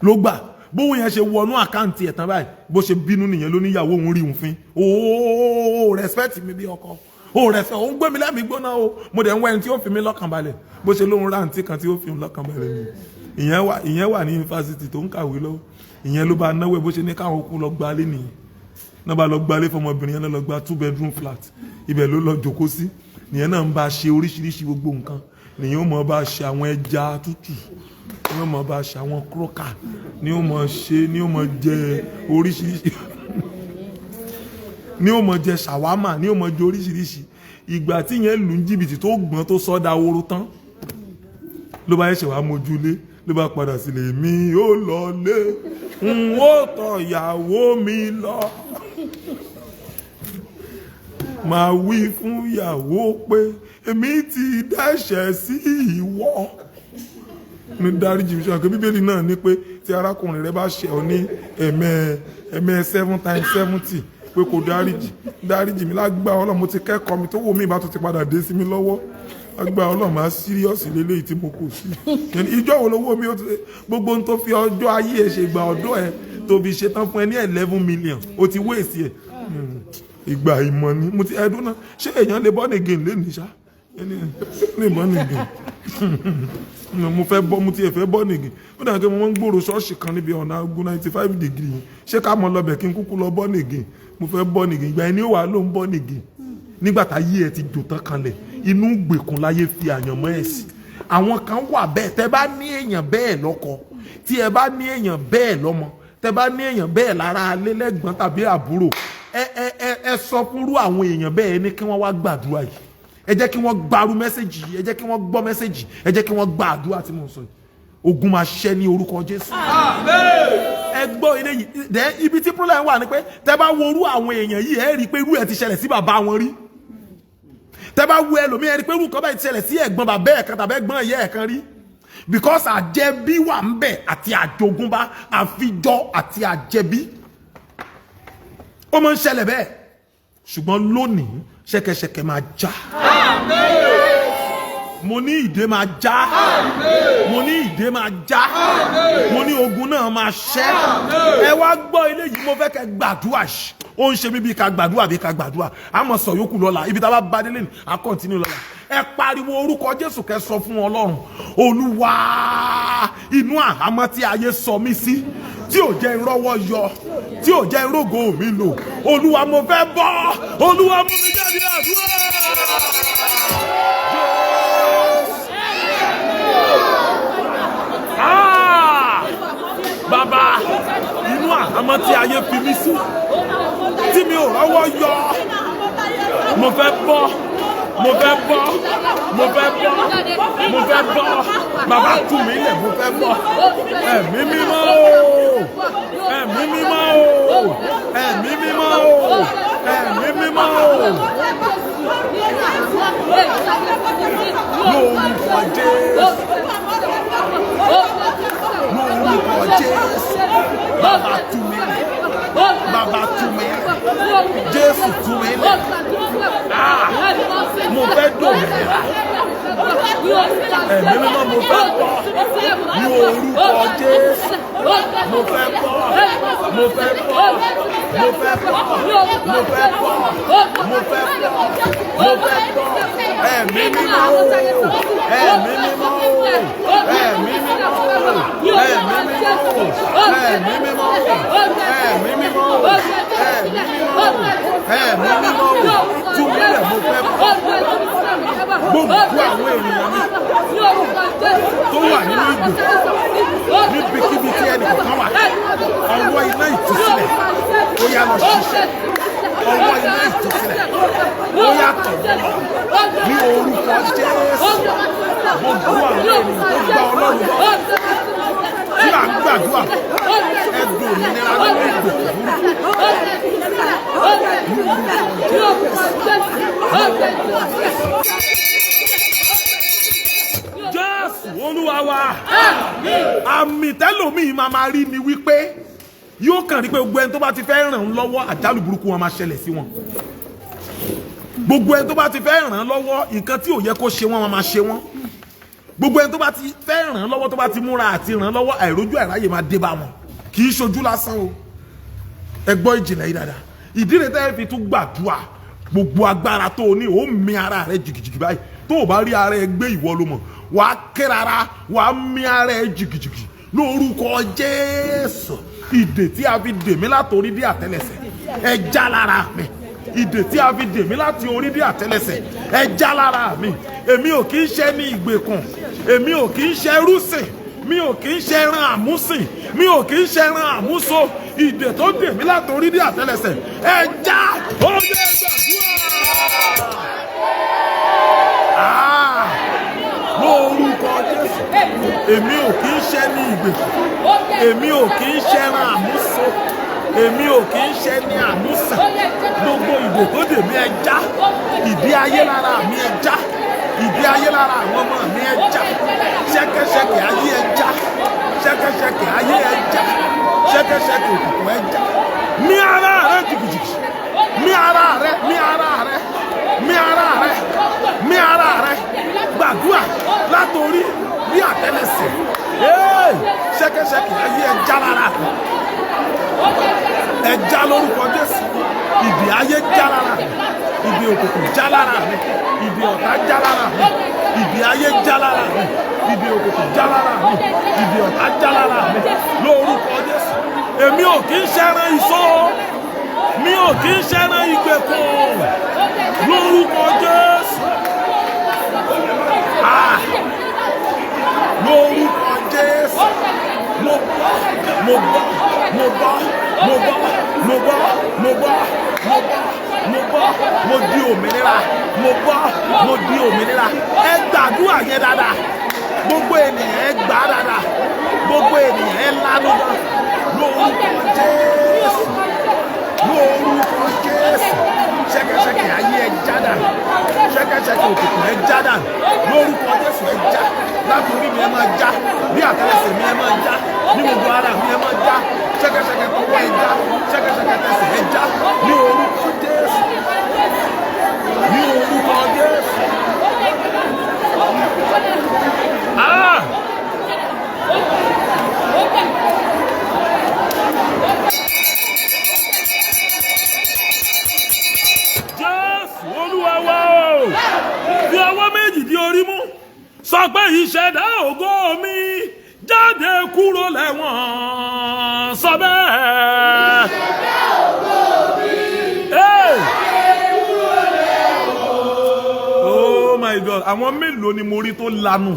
ló gbà. Bóun yẹn ṣe wọnú account ẹ̀ tán báyìí, bó ṣe bínú nìyẹn, ló níyàwó òun rí òun fín. Ooo, respect mi bí ọkọ o, respect òun gbé mi lẹ́mìí gbóná o, mo dẹ̀ ń wá ẹni tí ó fi mí lọ́kàn balẹ̀. Bó ṣe lóun rántí kan tí ó fi mí lọ́kàn balẹ̀ ni. Ìyẹn wà ní yunifásitì tó ń kàwé lọ́wọ́. Ìyẹn ló bá náwó ẹ̀. Bó ṣe ní káwọn kú lọ gbalé nìyẹn náà, bá lọ gbalé fọmọbìnrin yẹn náà, lọ gba two bedroom flat, ibẹ̀ ló lọ jókòó sí. Nìyẹn náà ń bá ṣe oríṣiríṣi gbogbo nǹkan. Nìyẹn ó mọ bá ṣe àwọn ẹja tútù, ni ó mọ bá ṣe àwọn croaker, ni ó mọ ṣe, ni ó mọ jẹ oríṣiríṣi, ni ó mọ jẹ shawarma, ni ó mọ jẹ oríṣiríṣi. Ìgbà tí yẹn lù ń jìbìtì tó gbọ́n tó sọ́dà woro tán, ló bá ṣẹ̀ṣẹ̀ wá mójúlé, ló bá padà sílé. Mi ó lọ lé, n ó tọ̀ ìyàwó mi lọ, máa wí fún ìyàwó pé èmi ti dẹ́ṣẹ̀ sí ìwọ ní dáríjì mi. Ṣe Bíbélì náà ní pé tí arákùnrin rẹ bá ṣẹ̀ ọ́ ní ẹ̀mẹ́ 7 times 70, pé kò dáríjì? Dáríjì mi. Lágbá Ọlọ́run, mo ti kẹ́kọ̀ọ́ mi tó wò mí ìbá tó ti padà dé sí mi lọ́wọ́. Lágbá Ọlọ́run, máa serious lélẹ́yìí tí mo kò sí. Ìjọ wo lówó mi ó ti gbogbo ohun tó fi ọjọ́ ayé ẹ̀ ṣe, ìgbà ọ̀dọ́ ẹ̀ tó fi ṣe tán fún ẹ ní 11 million, ó ti waste ẹ̀. Ìgbà ìmọ̀ ni mo ti ẹdún náà. Ṣé èèyàn lè born again lẹ́nu ṣá? Lè born again? Mo fẹ́ bọ́, mo ti ẹ̀ fẹ́ born again. Ó dàgbé pé mo máa ń gbòòrò ṣọ́ọ̀ṣì kan níbi ọ̀nà agun 95 degree. Ṣé ká mọ lọ́bẹ̀ kí n kúkú lọ born again? Mo fẹ́ born again. Ìgbà ẹni ó wà ló ń born again nígbà tá yí ẹ ti jò tán kanlẹ̀, inú gbèkùn láyé fi àyànmọ́ ẹ̀ sí. Àwọn kan wà bẹ́ẹ̀. Tẹ́ bá ní èèyàn bẹ́ẹ̀ lọ́kọ, tí ẹ bá ní èèyàn bẹ́ẹ̀ lọ́mọ, tẹ́ bá ní èèyàn bẹ́ẹ̀ lára alẹ́, lẹ́gbọ́n tàbí àbúrò, ẹ sọ fúnrú àwọn èèyàn bẹ́ẹ̀ ní kí wọ́n wá gbàdúrà yìí. Ẹ jẹ́ kí wọ́n gbarú message yìí, ẹ jẹ́ kí wọ́n gbọ́ message, ẹ jẹ́ kí wọ́n gba àdúrà tí mò ń sọ yìí. Ogun máa ṣẹ́ ní orúkọ Jésù. Ẹ gbọ́ eléyìí dẹ́. Ibi tí problem wà ní pé tẹ́ bá wo irú àwọn èèyàn yìí, ẹ rí i pé irú ẹ̀ ti ṣẹlẹ̀ sí bàbá wọn rí. Tẹ́ bá wo ẹlòmíì, ẹ rí i pé irú nǹkan báyìí ti ṣẹlẹ̀ sí ẹ̀gbọ́n bàbá ẹ̀ kan tàbí ẹ̀gbọ́n ìyá ẹ̀ kan rí, because àjẹbí wà ń bẹ̀ àti àjogúnbá, àfijọ́ àti àjẹbí. Ó máa ń ṣẹlẹ̀ bẹ́ẹ̀. Ṣùgbọ́n lónìí, ṣẹ̀kẹ̀ṣẹ̀kẹ̀ máa já. Mo ní ìdè máa já. Mo ní ìdè máa já. Mo ní ogun náà máa ṣẹ́. Ẹ wá gbọ́ eléyìí, mo fẹ́ kẹ́ gbàdúrà. Ó ń ṣe mí bí ká gbàdúrà, bí ká gbàdúrà. A mọ̀ sọ yòókù lọ́la. Ibi tá a bá bá délé ní, a continue lọ́la. Ẹ pariwo orúkọ Jésù, kẹ́ sọ fún Ọlọ́run: Olúwa, inú àhámọ́ tí ayé sọ mí sí, tí ò jẹ́ ìrọ́wọ́ yọ, tí ò jẹ́ ìrógò mi lò, Olúwa, mo fẹ́ bọ́. Olúwa, mú mi jáde. Àdúrà. Jésù. Ah! Bàbá, inú àhámọ́ tí ayé fi mí sí, tí mi ò rọ́wọ́ yọ, mo fẹ́ bọ́, mo fẹ́ bọ́, mo fẹ́ bọ́, mo fẹ́ bọ́. Bàbá, tú mi lẹ̀, mo fẹ́ bọ́. Ẹ̀mí Mímọ́ o, Ẹ̀mí Mímọ́ o, Ẹ̀mí Mímọ́ o, Ẹ̀mí Mímọ́ o. Lórúkọ Jésù, lórúkọ Jésù, Bàbá, tú mi lẹ̀. Bàbá, tú mi lẹ̀. Jésù, tú mi lẹ̀. Ah, mo fẹ́ dòmìnira. Ẹ̀mí Mímọ́, mo fẹ́ bọ́ ní orúkọ Jésù. Mo fẹ́ bọ́, mo fẹ́ bọ́, mo fẹ́ bọ́, mo fẹ́ bọ́, mo fẹ́ bọ́, mo fẹ́ bọ́. Ẹ̀mí Mímọ́ o, Ẹ̀mí Mímọ́ o, Ẹ̀mí Mímọ́ o, Ẹ̀mí Mímọ́ o, Ẹ̀mí Mímọ́ o, Ẹ̀mí Mímọ́ o, Ẹ̀mí Mímọ́ o, Ẹ̀mí Mímọ́ o, tú mi lẹ̀, mo fẹ́ bọ́. Gbogbo àwọn ènìyàn mi tó wà nínú ìgbò, níbikíbi tí ẹnì kọ̀ọ̀kan wà, ọwọ́ iná ìtúsílẹ̀, ó yá, lọ ṣiṣẹ́. Ọwọ́ iná ìtúsílẹ̀, ó yá, tọ̀ wọ́n lọ ní orúkọ Jésù. Gbogbo àwọn ènìyàn tó gba Ọlọ́run gbọ́ tí à ń gbàdúrà, ẹ dòmìnira nínú ìgbèkùn burúkú ní orúkọ Jésù. Jésù Olúwa wa. Àmì tẹ́lòmíì máa máa rí ni wípé yóò kàn rí pé gbogbo ẹni tó bá ti fẹ́ ràn án lọ́wọ́, àjálù burúkú wọn máa ṣẹlẹ̀ sí wọn. Gbogbo ẹni tó bá ti fẹ́ ràn án lọ́wọ́, nǹkan tí ò yẹ kó ṣe wọ́n máa ṣe wọ́n. Gbogbo ẹni tó bá ti fẹ́ ràn án lọ́wọ́, tó bá ti múra àti ràn án lọ́wọ́, àìrójú àìráyè máa dé bá wọn. Kì í ṣojú lásán o. Ẹ gbọ́ ìjìnlẹ̀ yìí dáadáa. Ìdí rẹ̀ tẹ́ fi tún gbàdúrà, gbogbo agbára tó o ní, ó mi ara rẹ jìgìjìgì báyìí. Tó o bá rí ara ẹ gbé, ìwọ ló mọ̀. Wàá ké rárá, wàá mi ara ẹ jìgìjìgì lórúkọ Jésù. Ìdè tí a fi dè mí látòrí dé àtẹlẹsẹ̀, ẹ já lára mi. Ìdè tí a fi dè mí láti orí dé àtẹ́lẹsẹ̀, ẹ já lára mi. Èmi ò kì í ṣe ní ìgbèkùn, èmi ò kì í ṣe ẹrúsìn, mi ò kì í ṣe ẹran àmúsìn, mi ò kì í ṣe ẹran àmúso. Ìdè tó dè mí láti orí dé àtẹ́lẹsẹ̀, ẹ já. Ó yẹ gbàdúrà. Ah! Lórúkọ Jésù, èmi ò kì í ṣe ní ìgbèkùn, èmi ò kì í ṣe ẹran àmúso, èmi ò kì í ṣe ní àmúsìn. Gbogbo ìdè tó dè mí, ẹ já. Ìdè ayé lára mi, ẹ já. Ìdè ayé lára àwọn ọmọ mi, ẹ já. Ṣẹ́kẹ́ṣẹkẹ̀ ayé, ẹ já. Ṣẹ́kẹ́ṣẹkẹ̀ ayé, ẹ já. Ṣẹ́kẹ́ṣẹkẹ̀ òkùnkùn, ẹ já. Mì ara rẹ jìgìjìgì, mì ara rẹ, mì ara rẹ, mì ara rẹ, mì ara rẹ. Gbàdúrà látòrí bí àtẹ́lẹsẹ̀. Ee, ṣẹ́kẹ́ṣẹkẹ̀ ayé, ẹ já lára, ẹ já lórúkọ Jésù. Ìdè ayé já lára mi, ìdè òkùnkùn já lára mi, ìdè ọ̀tá já lára mi, ìdè ayé já lára mi, ìdè òkùnkùn já lára mi, ìdè ọ̀tá já lára mi lórúkọ Jésù. Èmi ò kí ń ṣẹran ìṣó, mi ò kí ń ṣẹran ìgbèkùn lórúkọ Jésù. Ah! Lórúkọ Jésù, mo bọ́, mo bọ́, mo bọ́, mo bọ́, mo bọ́, mo bọ́, mo bọ́, mo bọ́, mo di òmìnira, mo bọ́, mo di òmìnira. Ẹ gbàdúrà yẹn dáadáa, gbogbo ènìyàn, ẹ gbà á dáadáa, gbogbo ènìyàn, ẹ lánàá gan. Lórúkọ Jésù, lórúkọ Jésù, ṣẹ̀kẹ̀ṣẹ̀kẹ̀ ayé, ẹ já dànù. Ṣẹ̀kẹ̀ṣẹ̀kẹ̀ òkùnkùn, ẹ já dànù lórúkọ Jésù. Ẹ já láti orí mi, ẹ máa já bí àtẹ́lẹsẹ̀ mi, ẹ máa já ní gbogbo ara mi, ẹ máa já. Ṣẹ̀kẹ̀ṣẹ̀kẹ̀ tọwọ́, ẹ já. Ṣẹ̀kẹ̀ṣẹ̀kẹ̀ tẹsẹ̀, ẹ já ní orúkọ Jésù, ní orúkọ Jésù. Ah! Jésù Olúwa wa o! Fi ọwọ́ méjì di orí mú, sọ pé ìṣẹ̀dá ògo mi, jáde kúrò lẹ́wọ̀n. Sọ bẹ́ẹ̀. Hey! Oh my God, àwọn mélòó ni mo rí tó lanu?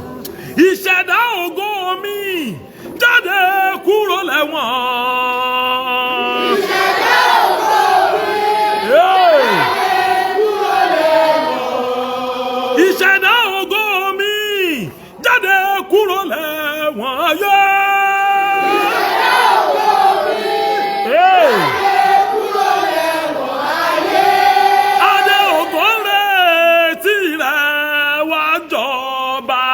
Ìṣẹ̀dá ògo mi, jáde kúrò lẹ́wọ̀n. Hey! Ìṣẹ̀dá ògo mi, jáde kúrò lẹ́wọ̀n ayé. Hey! Adé ògo retí rẹ̀ wá jọba.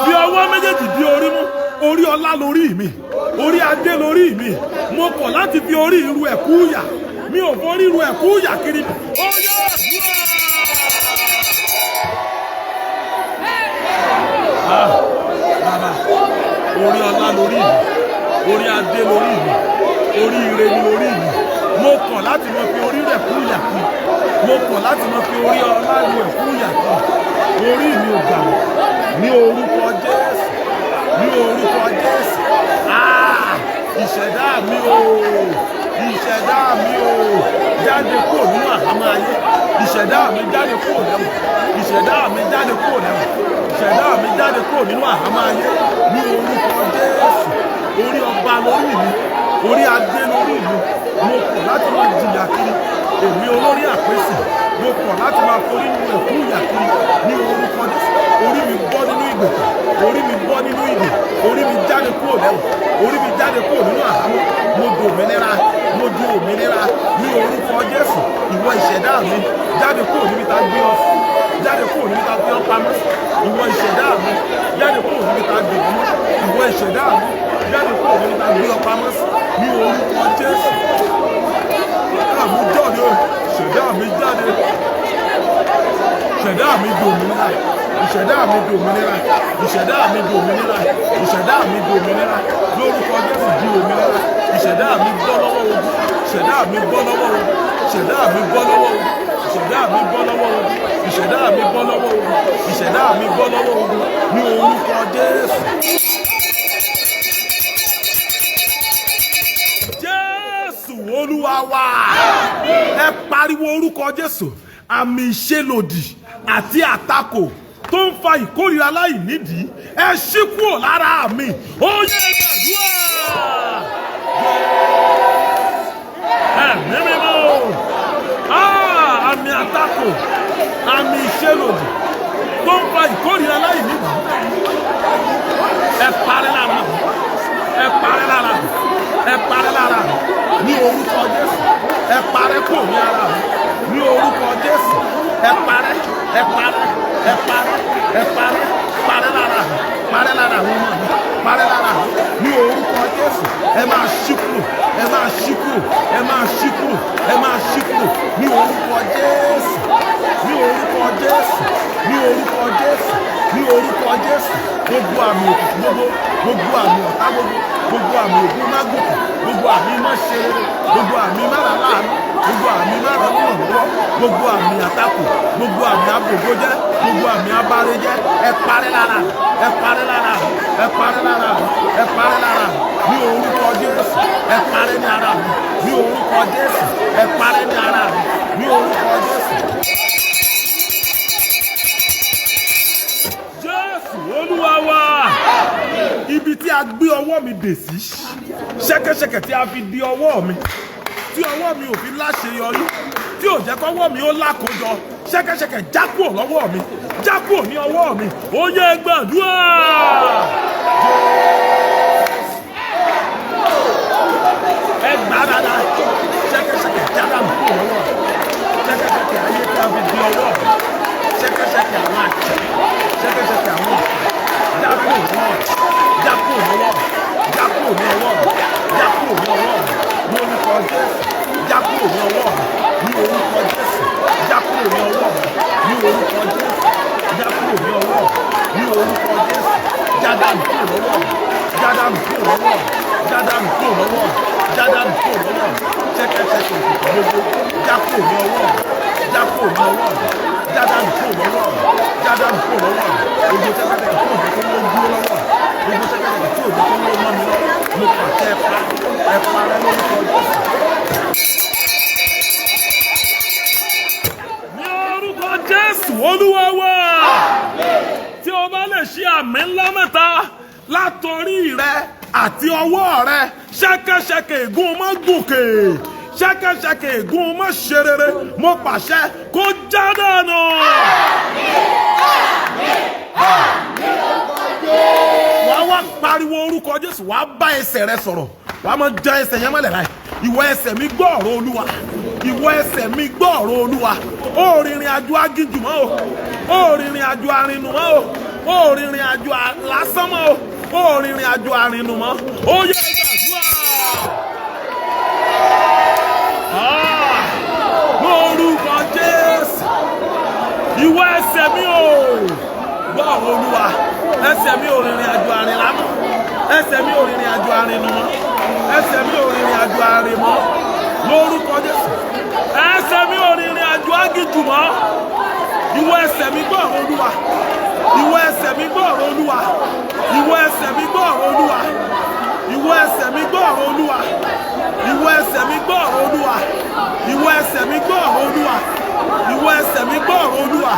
Fi ọwọ́ méjèèjì di orí mú. Orí ọlá lórí mi, orí adé lórí mi. Mo kọ̀ láti fi orí irú ẹ̀kú yà. Mi ò forí irú ẹ̀kú yà kiri. Ó yá, àdúrà. Ah, bàbá, orí ọlá lórí mi, orí adé lórí mi, orí ire ni orí mi. Mo kọ̀ láti mọ fi orí rẹ̀ kú yà kú. Mo kọ̀ láti mọ fi orí ọlá ru ẹ̀kú yà kú. Orí mi ò gbà mí ní orúkọ Jésù, ní orúkọ Jésù. Ah! Ìṣẹ̀dá mi o, ìṣẹ̀dá mi o, jáde kúrò nínú àhámọ́ ayé. Ìṣẹ̀dá mi, jáde kúrò lẹ́wọ̀n. Ìṣẹ̀dá mi, jáde kúrò lẹ́wọ̀n. Ìṣẹ̀dá mi, jáde kúrò nínú àhámọ́ ayé ní orúkọ Jésù. Orí ọba lórí mi, orí adé lórí mi. Mo kọ̀ láti máa jìyà kiri. Èmi olórí àpèsè, mo kọ̀ láti máa forí nínú ẹ̀kú ìyà kiri ní orúkọ Jésù. Orí mi bọ́ nínú ìgbèkùn, orí mi bọ́ nínú ìdè, orí mi jáde kúrò lẹ́wọ̀n, orí mi jáde kúrò nínú àhámọ́. Mo di òmìnira, mo di òmìnira ní orúkọ Jésù. Ìwọ ìṣẹ̀dá mi, jáde kúrò níbi tá a gbé ọ sí, jáde kúrò níbi tá a fi ọ pamọ́ sí. Ìwọ ìṣẹ̀dá mi, jáde kúrò níbi tá a gbé ọ mọ́. Ìwọ ìṣẹ̀dá mi, jáde kúrò níbi tá a gbé ọ pamọ́ sí ní orúkọ Jésù. Ìṣẹ̀dá mi jáde, ìṣẹ̀dá mi jáde, ìṣẹ̀dá mi di òmìnira, ìṣẹ̀dá mi di òmìnira, ìṣẹ̀dá mi di òmìnira, ìṣẹ̀dá mi di òmìnira lórúkọ Jésù. Di òmìnira. Ìṣẹ̀dá mi bọ́ lọ́wọ́ ogun, ìṣẹ̀dá mi bọ́ lọ́wọ́ ogun, ìṣẹ̀dá mi bọ́ lọ́wọ́ ogun, ìṣẹ̀dá mi bọ́ lọ́wọ́ ogun, ìṣẹ̀dá mi bọ́ lọ́wọ́ ogun, ìṣẹ̀dá mi bọ́ lọ́wọ́ ogun ní orúkọ Jésù. Olúwa wa. Ẹ pariwo orúkọ Jésù. Àmì ìṣelòdì àti àtakò tó ń fa ìkórìíra láì nídìí, ẹ ṣí kúrò lára mi. Ó yẹ gbàdúrà. Ẹ̀mí mímọ́ o. Àmì àtakò, àmì ìṣelòdì tó ń fa ìkórìíra láì nídìí, ẹ parẹ́ lára mi, ẹ parẹ́ lára mi, ẹ parẹ́ lára mi ní orúkọ Jésù. Ẹ parẹ́ kúrò ní ara mi ní orúkọ Jésù. Ẹ parẹ́, ẹ parẹ́, ẹ parẹ́, ẹ parẹ́. Parẹ́ lára mi, parẹ́ lára àwọn ọmọ mi, parẹ́ lára mi ní orúkọ Jésù. Ẹ máa ṣí kúrò, ẹ máa ṣí kúrò, ẹ máa ṣí kúrò, ẹ máa ṣí kúrò ní orúkọ Jésù, ní orúkọ Jésù, ní orúkọ Jésù, ní orúkọ Jésù. Gbogbo àmì òkùnkùn gbogbo, gbogbo àmì ọ̀tá gbogbo, gbogbo àmì ògùn má gòkè, gbogbo àmì má ṣe rere, gbogbo àmì má rà láàánú, gbogbo àmì má rà lọ́wọ́, gbogbo àmì àtakò, gbogbo àmì abògójẹ́, gbogbo àmì abárejẹ́, ẹ parẹ́ lára, ẹ parẹ́ lára, ẹ parẹ́ lára, ẹ parẹ́ lára ní orúkọ Jésù. Ẹ parẹ́ ní ara mi ní orúkọ Jésù. Ẹ parẹ́ ní ara mi ní orúkọ Jésù. Jésù Olúwa wa. Ibi tí a gbé ọwọ́ mi dè sí, ṣẹ́kẹ́ṣẹkẹ̀ tí a fi di ọwọ́ mi, tí ọwọ́ mi ò fi láṣeyọrí, tí ò jẹ́ kọ́wọ́ mi ó lákòjọ, ṣẹ́kẹ́ṣẹkẹ̀ já kúrò lọ́wọ́ mi, já kúrò ní ọwọ́ mi. Ó yẹ gbàdúrà. Ẹ gbà dáadáa. Ṣẹ́kẹ́ṣẹkẹ̀ já dànù kúrò lọ́wọ́ mi. Ṣẹ́kẹ́ṣẹkẹ̀ ayé tí a fi di ọwọ́ mi, ṣẹ́kẹ́ṣẹkẹ̀ àwọn àjẹ́, ṣẹ́kẹ́ṣẹkẹ̀ àwọn ọ̀tá, já kúrò lọ́wọ́ mi, já kúrò lọ́wọ́ mi, já kúrò ní ọwọ́ mi, já kúrò ní ọwọ́ mi ní orúkọ Jésù. Já kúrò ní ọwọ́ mi ní orúkọ Jésù. Já kúrò ní ọwọ́ mi ní orúkọ Jésù. Já kúrò ní ọwọ́ mi ní orúkọ Jésù. Já dànù kúrò lọ́wọ́ mi, já dànù kúrò lọ́wọ́ mi, já dànù kúrò lọ́wọ́ mi, já dànù kúrò lọ́wọ́ mi. Ṣẹ́kẹ́ṣẹkẹ̀ òkùnkùn gbogbo, já kúrò ní ọwọ́ mi, já kúrò ní ọwọ́ mi, já dànù kúrò lọ́wọ́ mi, já dànù kúrò lọ́wọ́ mi. Gbogbo ṣẹ́kẹ́ṣẹkẹ̀ tí ò jẹ́ kó wọ́n dúró lọ́wọ́ mi, gbogbo ṣẹ́kẹ́ṣẹkẹ̀ tí ò jẹ́ kó wọ́n mọ́ mi lọ́wọ́, mo pàṣẹ, ẹ pa, ẹ parẹ́ lórúkọ Jésù. Ní orúkọ Jésù Olúwa wa. Tí o bá lè ṣe àmì ńlá mẹ́ta látọrí rẹ àti ọwọ́ rẹ, ṣẹ́kẹ́ṣẹkẹ̀ ègún má gòkè, ṣẹ́kẹ́ṣẹkẹ̀ ègún má ṣe rere, mo pàṣẹ kó já dànù. Wàá wá pariwo orúkọ Jésù, wàá bá ẹsẹ̀ rẹ sọ̀rọ̀, wàá máa já ẹsẹ̀ yẹn mọ́lẹ̀ láì. Ìwọ ẹsẹ̀ mi, gbọ́ ọ̀rọ̀ Olúwa. Ìwọ ẹsẹ̀ mi, gbọ́ ọ̀rọ̀ Olúwa. Ó rìnrìn àjò aginjù mọ́ o, ó rìnrìn àjò arìnù mọ́ o, ó rìnrìn àjò lásán mọ́ o, ó rìnrìn àjò arìnù mọ́. Ó yẹ gbàdúrà. Ah, lórúkọ Jésù, ìwọ ẹsẹ̀ mi o, gbọ́ ọ̀rọ̀ Olúwa. Ẹsẹ̀ mi ò rìnrìn àjò àrìn lámọ́, ẹsẹ̀ mi ò rìnrìn àjò àrìnù mọ́, ẹsẹ̀ mi ò rìnrìn àjò àrìn mọ́ lórúkọ Jésù. Ẹsẹ̀ mi ò rìnrìn àjò aginjù mọ́. Ìwọ ẹsẹ̀ mi, gbọ́ ọ̀rọ̀ Olúwa. Ìwọ ẹsẹ̀ mi, gbọ́ ọ̀rọ̀ Olúwa. Ìwọ ẹsẹ̀ mi, gbọ́ ọ̀rọ̀ Olúwa. Ìwọ ẹsẹ̀ mi, gbọ́ ọ̀rọ̀ Olúwa. Ìwọ ẹsẹ̀ mi, gbọ́ ọ̀rọ̀ Olúwa. Ìwọ ẹsẹ̀ mi, gbọ́ ọ̀rọ̀ Olúwa. Ìwọ ẹsẹ̀ mi, gbọ́ ọ̀rọ̀ Olúwa.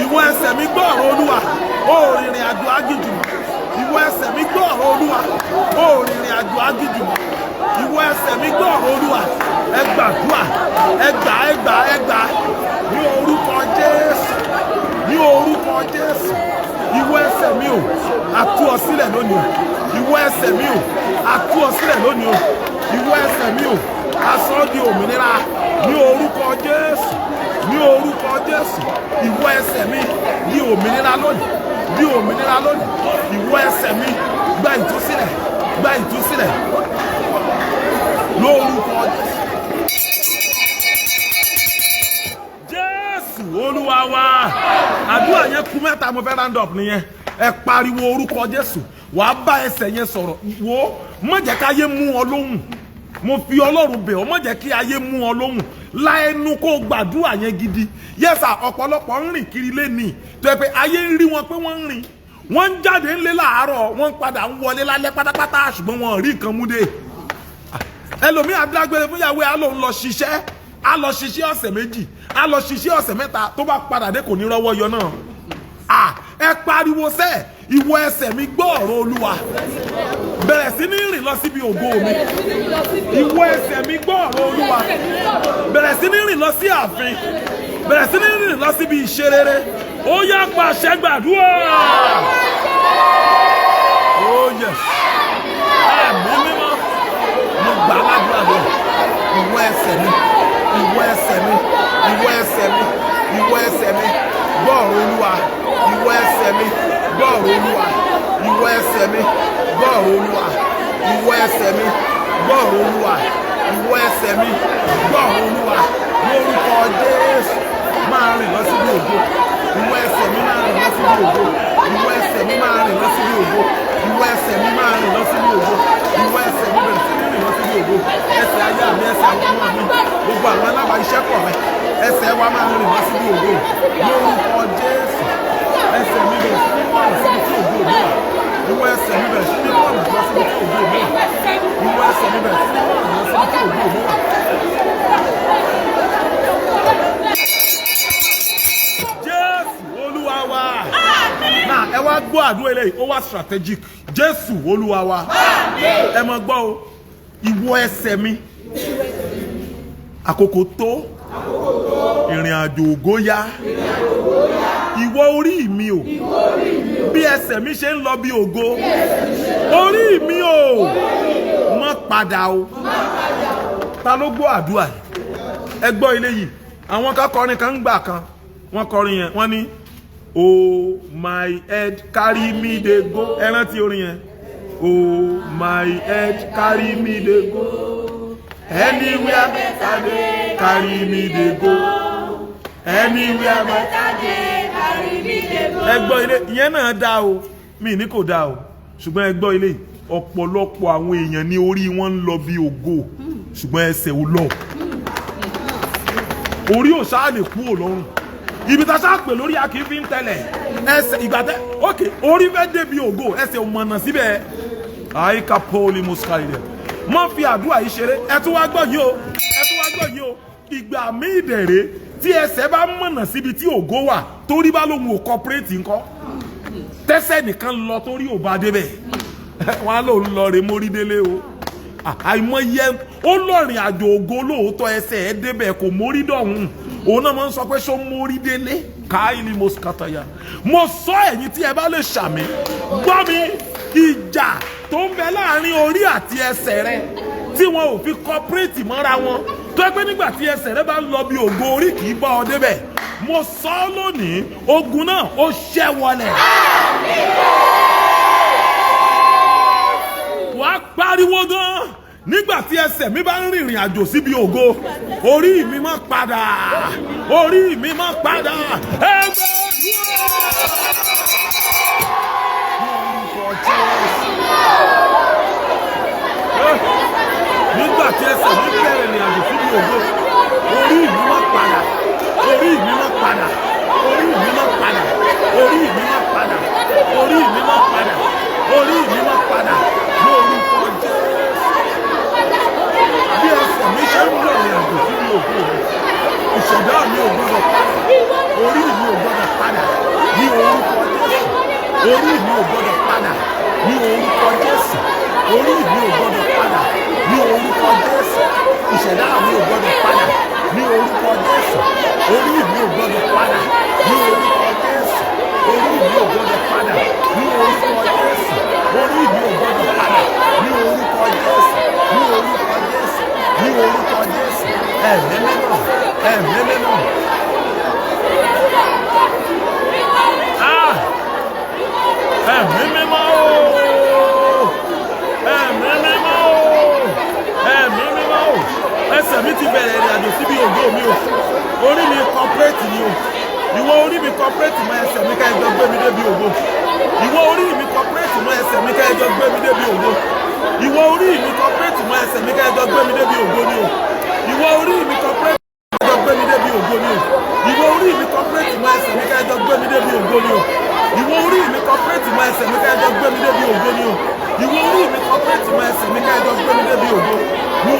Ìwọ ẹsẹ̀ mi, gbọ́ ọ̀rọ̀ Olúwa. Ó rìnrìn àjò aginjù mọ́. Ìwọ ẹsẹ̀ mi, gbọ́ ọ̀rọ̀ Olúwa. Ó rìnrìn àjò aginjù mọ́. Ìwọ ẹsẹ̀ mi, gbọ́ ọ̀rọ̀ Olúwa. Ẹ gbàdúrà, ẹ gbà, ẹ gbà, ẹ gbà ní orúkọ Jésù, ní orúkọ Jésù. Ìwọ ẹsẹ̀ mi ò, a tú ọ sílẹ̀ lónìí o. Ìwọ ẹsẹ̀ mi ò, a tú ọ sílẹ̀ lónìí o. Ìwọ ẹsẹ̀ mi ò, a sọ ọ́ di òmìnira ní orúkọ Jésù, ní orúkọ Jésù. Ìwọ ẹsẹ̀ mi, di òmìnira lónìí, di òmìnira lónìí. Ìwọ ẹsẹ̀ mi, gba ìtúsílẹ̀, gba ìtúsílẹ̀ lórúkọ Jésù. Jésù Olúwa wa. Àdúrà yẹn kú mẹ́ta, mo fẹ́ round up nìyẹn. Ẹ pariwo orúkọ Jésù. Wàá bá ẹsẹ̀ yẹn sọ̀rọ̀. Wo, má jẹ́ káyé mú ọ lóhùn. Mo fi Ọlọ́run bẹ̀ ọ́, má jẹ́ kí ayé mú ọ lóhùn. La ẹnu kó gbàdúrà yẹn gidi. Yẹ́sà, ọ̀pọ̀lọpọ̀ ń rìn kiri lẹ́nìí tó yẹ pé ayé ń rí wọn pé wọ́n ń rìn, wọ́n ń jáde ńlé láàárọ̀, wọ́n ń padà ń wọlé lálẹ́ pátápátá, ṣùgbọ́n wọn ò rí nǹkan mú dé. Ẹlòmíì adágbére fún ìyàwó ẹ̀, á lòun lọ ṣiṣẹ́, á lọ ṣiṣẹ́ ọ̀sẹ̀ 2, á lọ ṣiṣẹ́ ọ̀sẹ̀ 3, tó bá padà dé, kò ní rọ́wọ́ yọ náà. À, ẹ pariwo sẹ́, ìwọ ẹsẹ̀ mi, gbọ́ ọ̀rọ̀ Olúwa, bẹ̀rẹ̀ sí ní rìn lọ síbi ògo mi. Ìwọ ẹsẹ̀ mi, gbọ́ ọ̀rọ̀ Olúwa, bẹ̀rẹ̀ sí ní rìn lọ sí ààfin, bẹ̀rẹ̀ sí ní rìn lọ síbi ìṣerere. Ó yá, pàṣẹ, gbàdúrà. Oh yes. Ẹ̀mí mímọ́, mo gbà ládùúrà lọ. Ìwọ ẹsẹ̀ mi, ìwọ ẹsẹ̀ mi, ìwọ ẹsẹ̀ mi, ìwọ ẹsẹ̀ mi, gbọ́ ọ̀rọ̀ Olúwa. Ìwọ ẹsẹ̀ mi, gbọ́ ọ̀rọ̀ Olúwa. Ìwọ ẹsẹ̀ mi, gbọ́ ọ̀rọ̀ Olúwa. Ìwọ ẹsẹ̀ mi, gbọ́ ọ̀rọ̀ Olúwa. Ìwọ ẹsẹ̀ mi, gbọ́ ọ̀rọ̀ Olúwa. Lórúkọ Jésù, máa rìn lọ síbi ògo. Ìwọ ẹsẹ̀ mi, máa rìn lọ síbi ògo. Ìwọ ẹsẹ̀ mi, máa rìn lọ síbi ògo. Ìwọ ẹsẹ̀ mi, máa rìn lọ síbi ògo. Ìwọ ẹsẹ̀ mi, bẹ̀rẹ̀ sí ní rìn lọ síbi ògo. Ẹsẹ̀ ayé mi, ẹsẹ̀ àwọn ọmọ mi, gbogbo àwọn alábàáṣiṣẹ́pọ̀ mi, ẹsẹ̀ wa máa rìn lọ síbi ògo lórúkọ Jésù. Ẹsẹ̀ mi, bẹ̀rẹ̀ sí ní mọ̀nà síbi tí ògo mi wà. Ìwọ ẹsẹ̀ mi, bẹ̀rẹ̀ sí ní mọ̀nà lọ síbi tí ògo mi wà. Ìwọ ẹsẹ̀ mi, bẹ̀rẹ̀ sí ní mọ̀nà lọ síbi tí ògo mi wà. Jésù Olúwa wa. Náà ẹ wá gbọ́ àdúrà eléyìí, ó wá strategic. Jésù Olúwa wa. Ẹ mọ gbọ́ o. Ìwọ ẹsẹ̀ mi, àkókò tó, ìrìn àjò ògo yá. Ìwọ orí mi o, bí ẹsẹ̀ mi ṣe ń lọ bí ògo, orí mi o, má padà o. Ta ló gbọ́ àdúrà yìí? Ẹ gbọ́ ilé yìí. Àwọn kan kọrin kan ń gbà kan, wọ́n kọrin yẹn, wọ́n ní, "Oh my head, carry me dey go." Ẹ rántí orin yẹn? "Oh my head, carry me dey go. Anywhere better dey, carry me dey go. Anywhere better." Ẹ gbọ́ ilé ìyẹn náà dá o, mi ní kò dá o, ṣùgbọ́n ẹ gbọ́ ilé, ọ̀pọ̀lọpọ̀ àwọn èèyàn ní orí wọn ń lọ bí ògo, ṣùgbọ́n ẹsẹ̀ ò lọ. Orí ò ṣáà lè kú ò lọ́rùn ibi tá a ṣáà pè lórí, a kì í fi ń tẹ̀lẹ̀ ẹsẹ̀ ìgbà tẹ́. Ok, orí fẹ́ débi ògo, ẹsẹ̀ ò mọ̀nà síbẹ̀. Àyíká pọ́ọ̀lì muskailẹ̀ mọ́ fi àdúrà yìí ṣeré. Ẹ tún wá gbọ́ yìí o, ẹ tún wá gbọ́ yìí o. Ìgbà míì dẹ̀rẹ̀, tí ẹsẹ̀ bá mọ̀nà síbi tí ògo wà, torí bá lóun ò cooperate ńkọ́? Tẹ́sẹ̀ nìkan lọ, torí ò bá débẹ̀, wọn á lòun lọ rè mórí délé o. Àìmọye ó lọ́rìn àjò ògo lóòótọ́, ẹsẹ̀ ẹ débẹ̀, kò mórí dọ̀hún. Òun náà máa ń sọ pé ṣó mórí délé? Káìlì moskataya. Mo sọ, ẹ̀yin tí ẹ bá lè ṣàmì, gbọ́ mi, ìjà tó ń bẹ láàrin orí àti ẹsẹ̀ rẹ tí wọn ò fi cooperate mọ́ra wọn, tó yẹ pé nígbà tí ẹsẹ̀ rẹ bá ń lọ bí ògo, orí kì í bá ọ débẹ̀, mo sọ ọ́ lónìí, ogun náà ó ṣẹ́ wọlẹ̀. Wàá pariwo gan. Nígbà tí ẹsẹ̀ mi bá ń rìnrìn àjò síbi ògo, orí mi má padà, orí mi má padà. Ẹgbẹ́ orúkọ Jésù. Nígbà tí ẹsẹ̀ mi bẹ̀rẹ̀ ìrìn àjò síbi ògo, orí mi má padà, orí mi má padà, orí mi má padà, orí mi má padà, orí mi má padà, orí mi má padà lórúkọ Jésù. Bí ẹsẹ̀ mi ṣe ń rìnrìn àjò síbi ògo rẹ̀, ìṣẹ̀dá mi ò gbọ́dọ̀ padà, orí mi ò gbọ́dọ̀ padà ní orúkọ Jésù. Orí mi ò gbọ́dọ̀ padà ní orúkọ Jésù. Orí mi ò gbọ́dọ̀ padà ní orúkọ Jésù. Ìṣẹ̀dá mi ò gbọ́dọ̀ padà ní orúkọ Jésù. Orí mi ò gbọ́dọ̀ padà ní orúkọ Jésù. Orí mi ò gbọ́dọ̀ padà ní orúkọ Jésù. Orí mi ò gbọ́dọ̀ padà ní orúkọ Jésù, ní orúkọ Jésù, ní orúkọ Jésù. Ẹ̀mí mímọ́, ẹ̀mí mímọ́. Ah! Ẹ̀mí mímọ́ ooo, ẹ̀mí mímọ́ ooo, ẹ̀mí mímọ́ ooo. Ẹsẹ̀ mi ti bẹ̀rẹ̀ ìrìn àjò síbi ògo mi o, orí mi cooperate ni o. Ìwọ orí mi, cooperate mọ́ ẹsẹ̀ mi, ká ẹjọ́ gbé mi débi ògo. Ìwọ orí mi, cooperate mọ́ ẹsẹ̀ mi, ká ẹjọ́ gbé mi débi ògo. Ìwọ orí mi, cooperate mọ́ ẹsẹ̀ mi, ká ẹjọ́ gbé mi débi ògo ni o. Ìwọ orí mi, cooperate ẹjọ́ gbé mi débi ògo ni o. Ìwọ orí mi, cooperate mọ́ ẹsẹ̀ mi, ká ẹjọ́ gbé mi débi ògo ni o. Ìwọ orí mi, cooperate mọ́ ẹsẹ̀ mi, ká ẹjọ́ gbé mi débi ògo ni o. Ìwọ orí mi, cooperate mọ́ ẹsẹ̀ mi, ká ẹjọ́ gbé mi débi ògo ní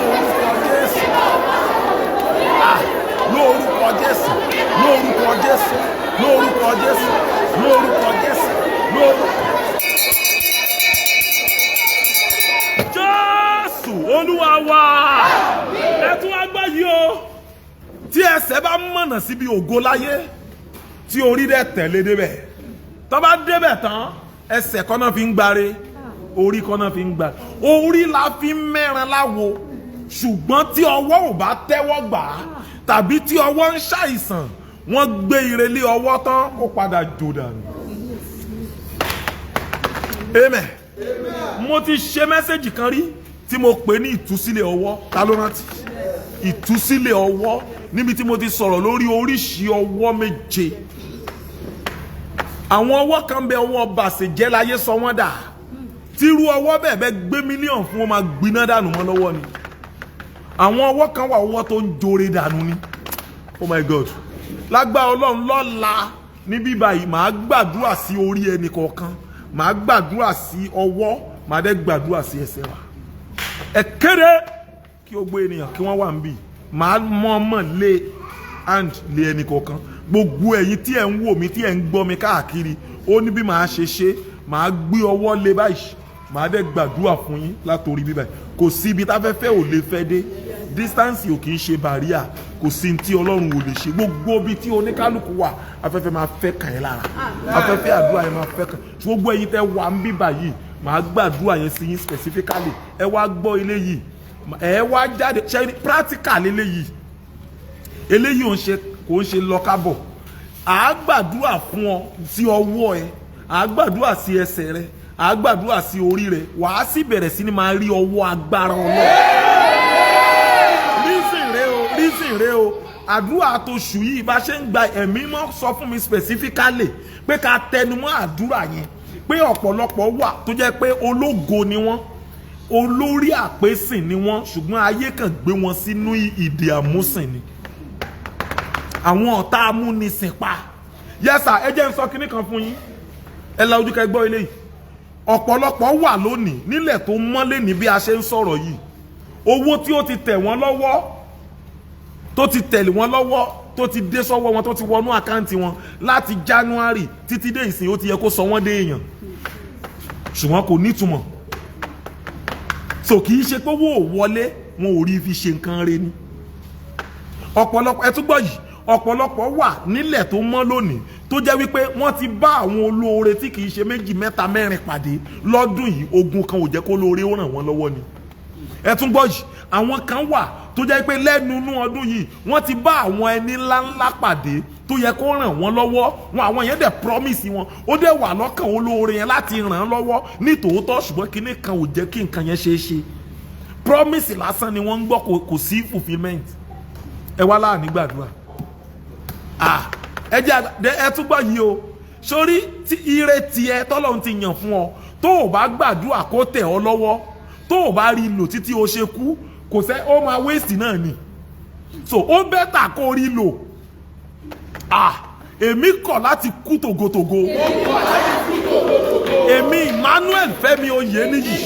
Lórúkọ Jésù, lórúkọ Jésù, lórúkọ Jésù Olúwa wa. Ẹ tún wá gbọ́ yìí o. Tí ẹsẹ̀ bá mọ̀nà síbi ògo láyé, tí orí dẹ̀ tẹ̀lé débẹ̀, tó bá débẹ̀ tán, ẹsẹ̀ kọ́ náà fi ń gbáre, orí kọ́ náà fi ń gbà. Orí la fi ń mẹ́ran láwo, ṣùgbọ́n tí ọwọ́ ò bá tẹ́wọ́ gbà á, tàbí tí ọwọ́ ń ṣàìsàn, wọ́n gbé ire lé ọwọ́ tán, ó padà jò dànù. Amen. Mo ti ṣe message kan rí tí mo pè ní ìtúsílẹ̀ ọwọ́. Ta ló rántí ìtúsílẹ̀ ọwọ́? Níbi tí mo ti sọ̀rọ̀ lórí oríṣi ọwọ́ méje. Àwọn ọwọ́ kan bẹ, ọwọ́ bàṣẹ̀jẹ́ láyé sọ wọ́n dà. Tírú ọwọ́ bẹ́ẹ̀ bẹ́ẹ̀ gbé mílíọ̀nù fún wọn, máa gbiná dànù mọ́ lọ́wọ́ ni. Àwọn ọwọ́ kan wà, ọwọ́ tó ń jore dànù ni. Oh my God! Lágbára Ọlọ́run, lọ́la níbí báyìí, màá gbàdúrà sí orí ẹnì kọ̀ọ̀kan, màá gbàdúrà sí ọwọ́, màá dẹ́ gbàdúrà sí ẹsẹ̀ wa. Ẹ kéde kí o gbé ènìyàn kí wọ́n wà níbí. Màá mọ̀ọ́mọ̀ lé hand lé ẹnì kọ̀ọ̀kan. Gbogbo ẹ̀yin tí ẹ̀ ń wò mí, tí ẹ̀ ń gbọ́ mi káàkiri, ó ní bí màá ṣe ṣe. Màá gbé ọwọ́ lé báyìí, màá dẹ́ gbàdúrà fún yín látòrí bíbáyìí. Kò sí ibi táfẹ́fẹ́ ò lè fẹ́ dé. Distance ò kì í ṣe barrier. Kò sí tí Ọlọ́run ò lè ṣe. Gbogbo ibi tí oníkálukú wà, afẹ́fẹ́ máa fẹ́ kàn ẹ́ lára, afẹ́fẹ́ àdúrà yẹn máa fẹ́ kàn. Gbogbo ẹ̀yin tẹ́ wà ń bíbà yìí, màá gbàdúrà yẹn sí yín specifically. Ẹ wá gbọ́ ilé yìí, ẹ wá jáde ṣe ní practical eléyìí. Eléyìí ò ń ṣe, kò ń ṣe lọ́kábọ̀. À á gbàdúrà fún ọ sí ọwọ́ ẹ, à á gbàdúrà sí ẹsẹ̀ rẹ, à á gbàdúrà sí orí rẹ. Wàá sì bẹ̀rẹ̀ sí ni máa rí ọwọ́ agbára Ọlọ́run. Reason rẹ o, reason rẹ o. Àdúrà tó ṣù yìí, bá ṣe ń gba, ẹ̀mí mọ́ sọ fún mi specifically pé ká tẹnumọ́ àdúrà yẹn, pé ọ̀pọ̀lọpọ̀ wà tó jẹ́ pé ológo ni wọ́n, olórí àpèsìn ni wọ́n, ṣùgbọ́n ayé kan gbé wọn sínú ìdè àmúsìn ni, àwọn ọ̀tá amúnisìn pa. Yes sir. Ẹ jẹ́ n sọ kinní kan fún yín. Ẹ la ojú kẹ́ gbọ́ eléyìí. Ọ̀pọ̀lọpọ̀ wà lónìí nílẹ̀ tó mọ́lé ní bí a ṣe ń sọ̀rọ̀ yìí, owó tí ó ti tẹ̀ wọ́n lọ́wọ́, tó ti tẹ̀lé wọ́n lọ́wọ́, tó ti dé sọ́wọ́ wọn, tó ti wọnú account wọn láti January títí dé ìsìn, ó ti yẹ kó sọ wọ́n dé èèyàn, ṣùgbọ́n kò nítumọ̀. So kì í ṣe pé owó ò wọlé, wọn ò rí fi ṣe nǹkan re ni. Ọ̀pọ̀lọpọ̀, ẹ tún gbọ́ yìí, ọ̀pọ̀lọpọ̀ wà nílẹ̀ tó mọ́ lónìí tó jẹ́ wípé wọ́n ti bá àwọn olóore tí kì í ṣe méjì, mẹ́ta, mẹ́rin pàdé lọ́dún yìí. Ogun kan ò jẹ́ kó lóore ó ràn wọ́n lọ́wọ́ ni. Ẹ tún gbọ́ yìí, àwọn kan wà tó jẹ́ pé lẹ́nu inú ọdún yìí, wọ́n ti bá àwọn ẹni ńláńlá pàdé tó yẹ kó ràn wọ́n lọ́wọ́ wọn. Àwọn yẹn dẹ̀ promise wọn, ó dẹ̀ wà lọ́kàn olóore yẹn láti ràn án lọ́wọ́ ní tòótọ́, ṣùgbọ́n kinní kan ò jẹ́ kí nǹkan yẹn ṣeé ṣe. Promise lásán ni wọ́n ń gbọ́, kò sí fulfilment. Ẹ wá láàánú gbàdúrà. Ah, ẹ jẹ́ ẹ tún gbọ́ yìí o. Sórí tí ire tiẹ̀ tọ́lọ́run ti yàn fún ọ, tó o bá gbàdúrà kó tẹ̀ ọ́ lọ́wọ́, tó o bá rí lò títí o ṣe kú, kò sẹ́, ó máa waste náà ni. So ó better kó rí lò. Ah, èmi kọ̀ láti kú tògótògó. Èmi Emmanuel Fẹ́mi Oyèníyì,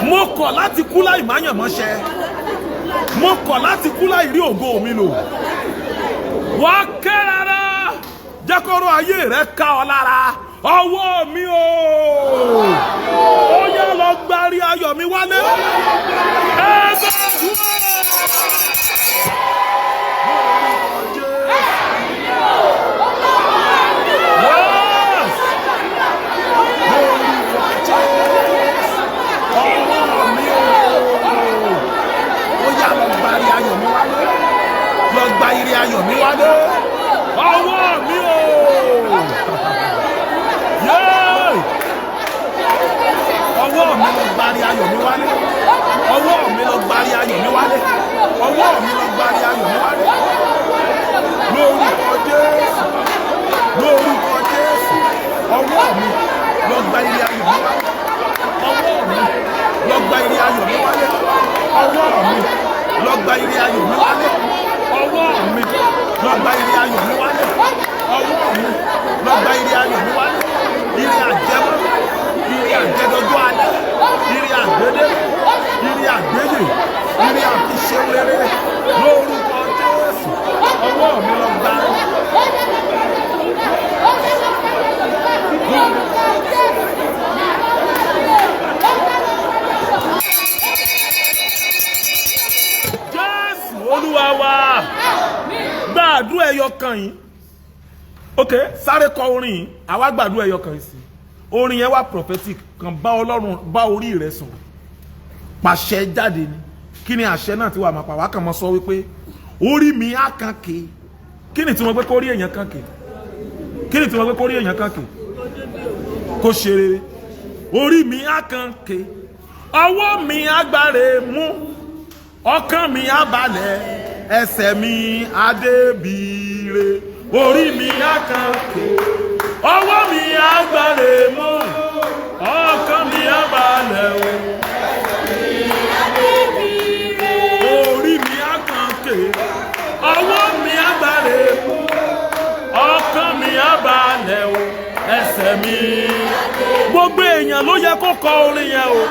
mo kọ̀ láti kú láì máyànmọ́ṣẹ́. Mo kọ̀ láti kú láì rí ògo mi lò. Wá ké rárá, jẹ́ kọ́rọ̀ ayé rẹ ká ọ lára. Ọwọ́ mi o, ó yá, lọ gbárí ayọ̀ mi wálé. Ẹ gbàdúrà. Yes. Lórúkọ Jésù. Ọwọ́ mi o, ó yá, lọ gbárí ayọ̀ mi wálé, lọ gba ire ayọ̀ mi wálé. Ọwọ́ mi o, yéé, ọwọ́ mi, lọ gbárí ayọ̀ mi wálé. Ọwọ́ mi, lọ gbárí ayọ̀ mi wálé. Ọwọ́ mi, lọ gbárí ayọ̀ mi wálé. Lórúkọ Jésù, lórúkọ Jésù. Ọwọ́ mi, lọ gba ire ayọ̀ mi wálé. Ọwọ́ mi, lọ gba ire ayọ̀ mi wálé. Ọwọ́ mi, lọ gba ire ayọ̀ mi wálé. Ọwọ́ mi, lọ gba ire ayọ̀ mi wálé. Ọwọ́ mi, lọ gba ire ayọ̀ mi wálé. Ire àjẹmọ́, ire àjẹdọjọ́ alẹ́, ire àgbédé, ire àgbéyè, ire àfiṣe rere, lórúkọ Jésù. Ọwọ́ mi, lọ gba. Wa gbàdúrà ẹyọ kan yìí. Ok, sáré kọ orin yìí, àwa gbàdúrà ẹyọ kan yìí sí. Orin yẹn wá prophetic kan, bá Ọlọ́run, bá orí rẹ sọ̀rọ̀, pàṣẹ jáde ni. Kí ni àṣẹ náà tí wàá máa pa? Wá kàn mọ́ sọ wípé orí mi á kàn ké. Kí ni tí wọ́n pé kó rí èèyàn kàn ké? Kí ni tí wọ́n pé kó rí èèyàn kàn ké? Kó ṣe rere. Orí mi á kàn ké, ọwọ́ mi á gbáre mú, ọkàn mi á balẹ̀, ẹsẹ̀ mi á débìíre. Orí mi á kàn ké, ọwọ́ mi á gbáre mú, ọkàn mi á balẹ̀ o. Orí mi á kàn ké, ọwọ́ mi á gbáre mú, ọkàn mi á balẹ̀ o, ẹsẹ̀ mi. Gbogbo èèyàn ló yẹ kó kọ orin yẹn o.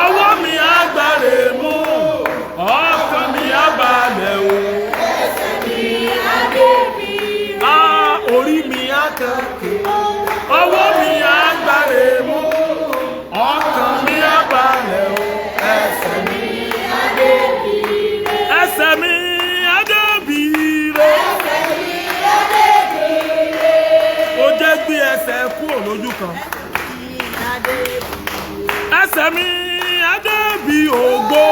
Ọwọ́ mi á gbáre mú, ọkàn mi á balẹ̀ o. Ah, orí mi á kàn ké, ọwọ́ mi á gbáre mú, ọkàn mi á balẹ̀ o, ẹsẹ̀ mi, ẹsẹ̀ mi á débìíre. Ó jẹ́ gbé ẹsẹ̀ kúrò lójú kan. Ẹsẹ̀ mi á débi ògo.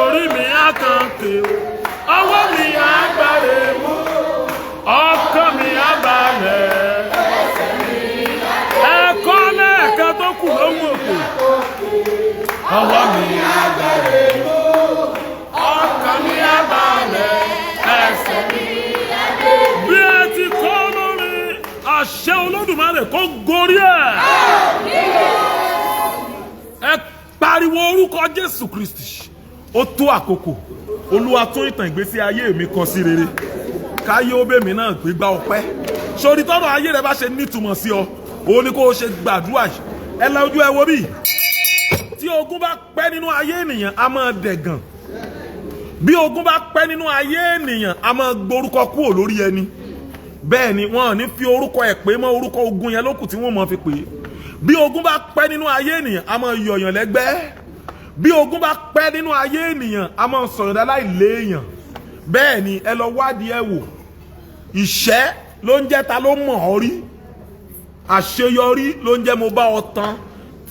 Orí mi á kàn ké o, ọwọ́ mi á gbáre mú, ọkàn mi á balẹ̀. Ẹ̀kọ́ lẹ́ẹ̀kan tó kù lóhùn òkè. Ọwọ́ mi á gbáre mú, ọkàn mi á balẹ̀, ẹsẹ̀ mi. Bí ẹ ti kọ́ lórí, àṣẹ Olódùmarè kó gorí ẹ̀. Ẹ pariwo orúkọ Jésù Kristi. Ó tó àkókò. Olúwa, tún ìtàn ìgbésí ayé mi kọ sí rere, káyé ó bèmí náà gbégbá ọpẹ́. Sórí tọ́rọ̀ ayé rẹ bá ṣe nítumọ̀ sí ọ, òun ni kó o ṣe gbàdúrà yìí. Ẹ la ojú ẹ wo bí. Tí ogun bá pẹ́ nínú ayé ènìyàn, a máa dẹ̀gàn. Bí ogun bá pẹ́ nínú ayé ènìyàn, a máa gborúkọ kúrò lórí ẹni. Bẹ́ẹ̀ ni, wọn ò ní fi orúkọ ẹ̀ pé mọ́, orúkọ ogun yẹn lókù tí wọ́n mọ̀ fi pè é. Bí ogun bá pẹ́ nínú ayé ènìyàn, a máa yọ̀yàn lẹ́gbẹ́. Bí ogun bá pẹ́ nínú ayé ènìyàn, a máa sọ̀yàn dá láì léèyàn. Bẹ́ẹ̀ ni, ẹ lọ wádìí ẹ wò. Ìṣẹ́ ló ń jẹ́ ta ló mọ̀ ọ́ rí, àṣeyọrí ló ń jẹ́ mo bá ọ tán.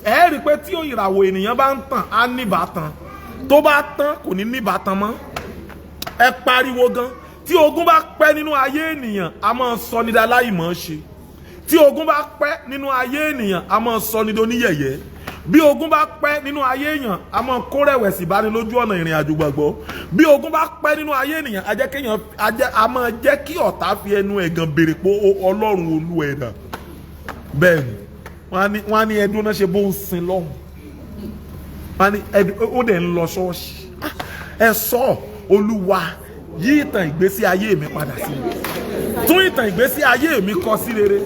Ẹ rí i pé tí ìràwọ̀ ènìyàn bá ń tàn, á níbàtàn. Tó bá tán, kò ní níbàtàn mọ́. Ẹ pariwo gan. Tí ogun bá pẹ́ nínú ayé ènìyàn, a máa sọ ní daláìmọ̀ ṣe. Tí ogun bá pẹ́ nínú ayé ènìyàn, a máa sọ ní doníyẹ̀yẹ́. Bí ogun bá pẹ́ nínú ayé èèyàn, a máa kó rẹ̀wẹ̀sì bá ní lójú ọ̀nà ìrìn àjò gbàgbọ́. Bí ogun bá pẹ́ nínú ayé ènìyàn, a jẹ́ kéèyàn a máa jẹ́ kí ọ̀tá fi ẹnu ẹ̀gàn béèrè pé Ọlọ́run olú ẹ̀dà. Bẹ́ẹ̀ ni, wọ́n á ní ẹdún náà ṣe bó ń sin lọ́hùn. Wọ́n á ní ẹdún ó dẹ̀ ń lọ ṣọ́ọ̀ṣì. Ẹ sọ, Olúwa, yí ìtàn ìgbésí ayé mi padà sí mi, tún ìtàn ìgbésí ayé mi kọ sí rere,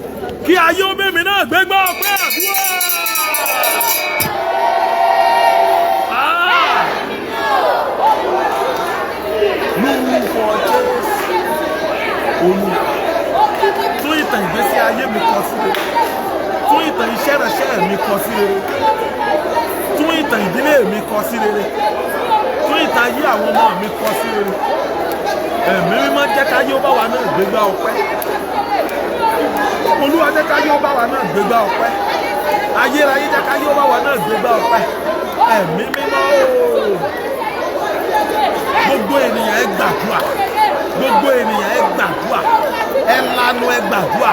kí ayé ó bèmí náà gbégbá ọpẹ́. Àdúrà. Ah! Lórúkọ Jésù, Olúwa, tún ìtàn ìgbésí ayé mi kọ sí rere, tún ìtàn iṣẹ́ ìránṣẹ́ mi kọ sí rere, tún ìtàn ìdílé mi kọ sí rere, tún ìtàn ayé àwọn ọmọ mi kọ sí rere. Ẹ̀mí Mímọ́, jẹ́ káyé ó bá wa náà gbégbá ọpẹ́. Olúwa, jẹ́ káyé ó bá wa náà gbégbá ọpẹ́. Ayérayé, jẹ́ káyé ó bá wa náà gbégbá ọpẹ́. Ẹ̀mí Mímọ́ ooo. Gbogbo ènìyàn, ẹ gbàdúrà. Gbogbo ènìyàn, ẹ gbàdúrà. Ẹ lanu, ẹ gbàdúrà.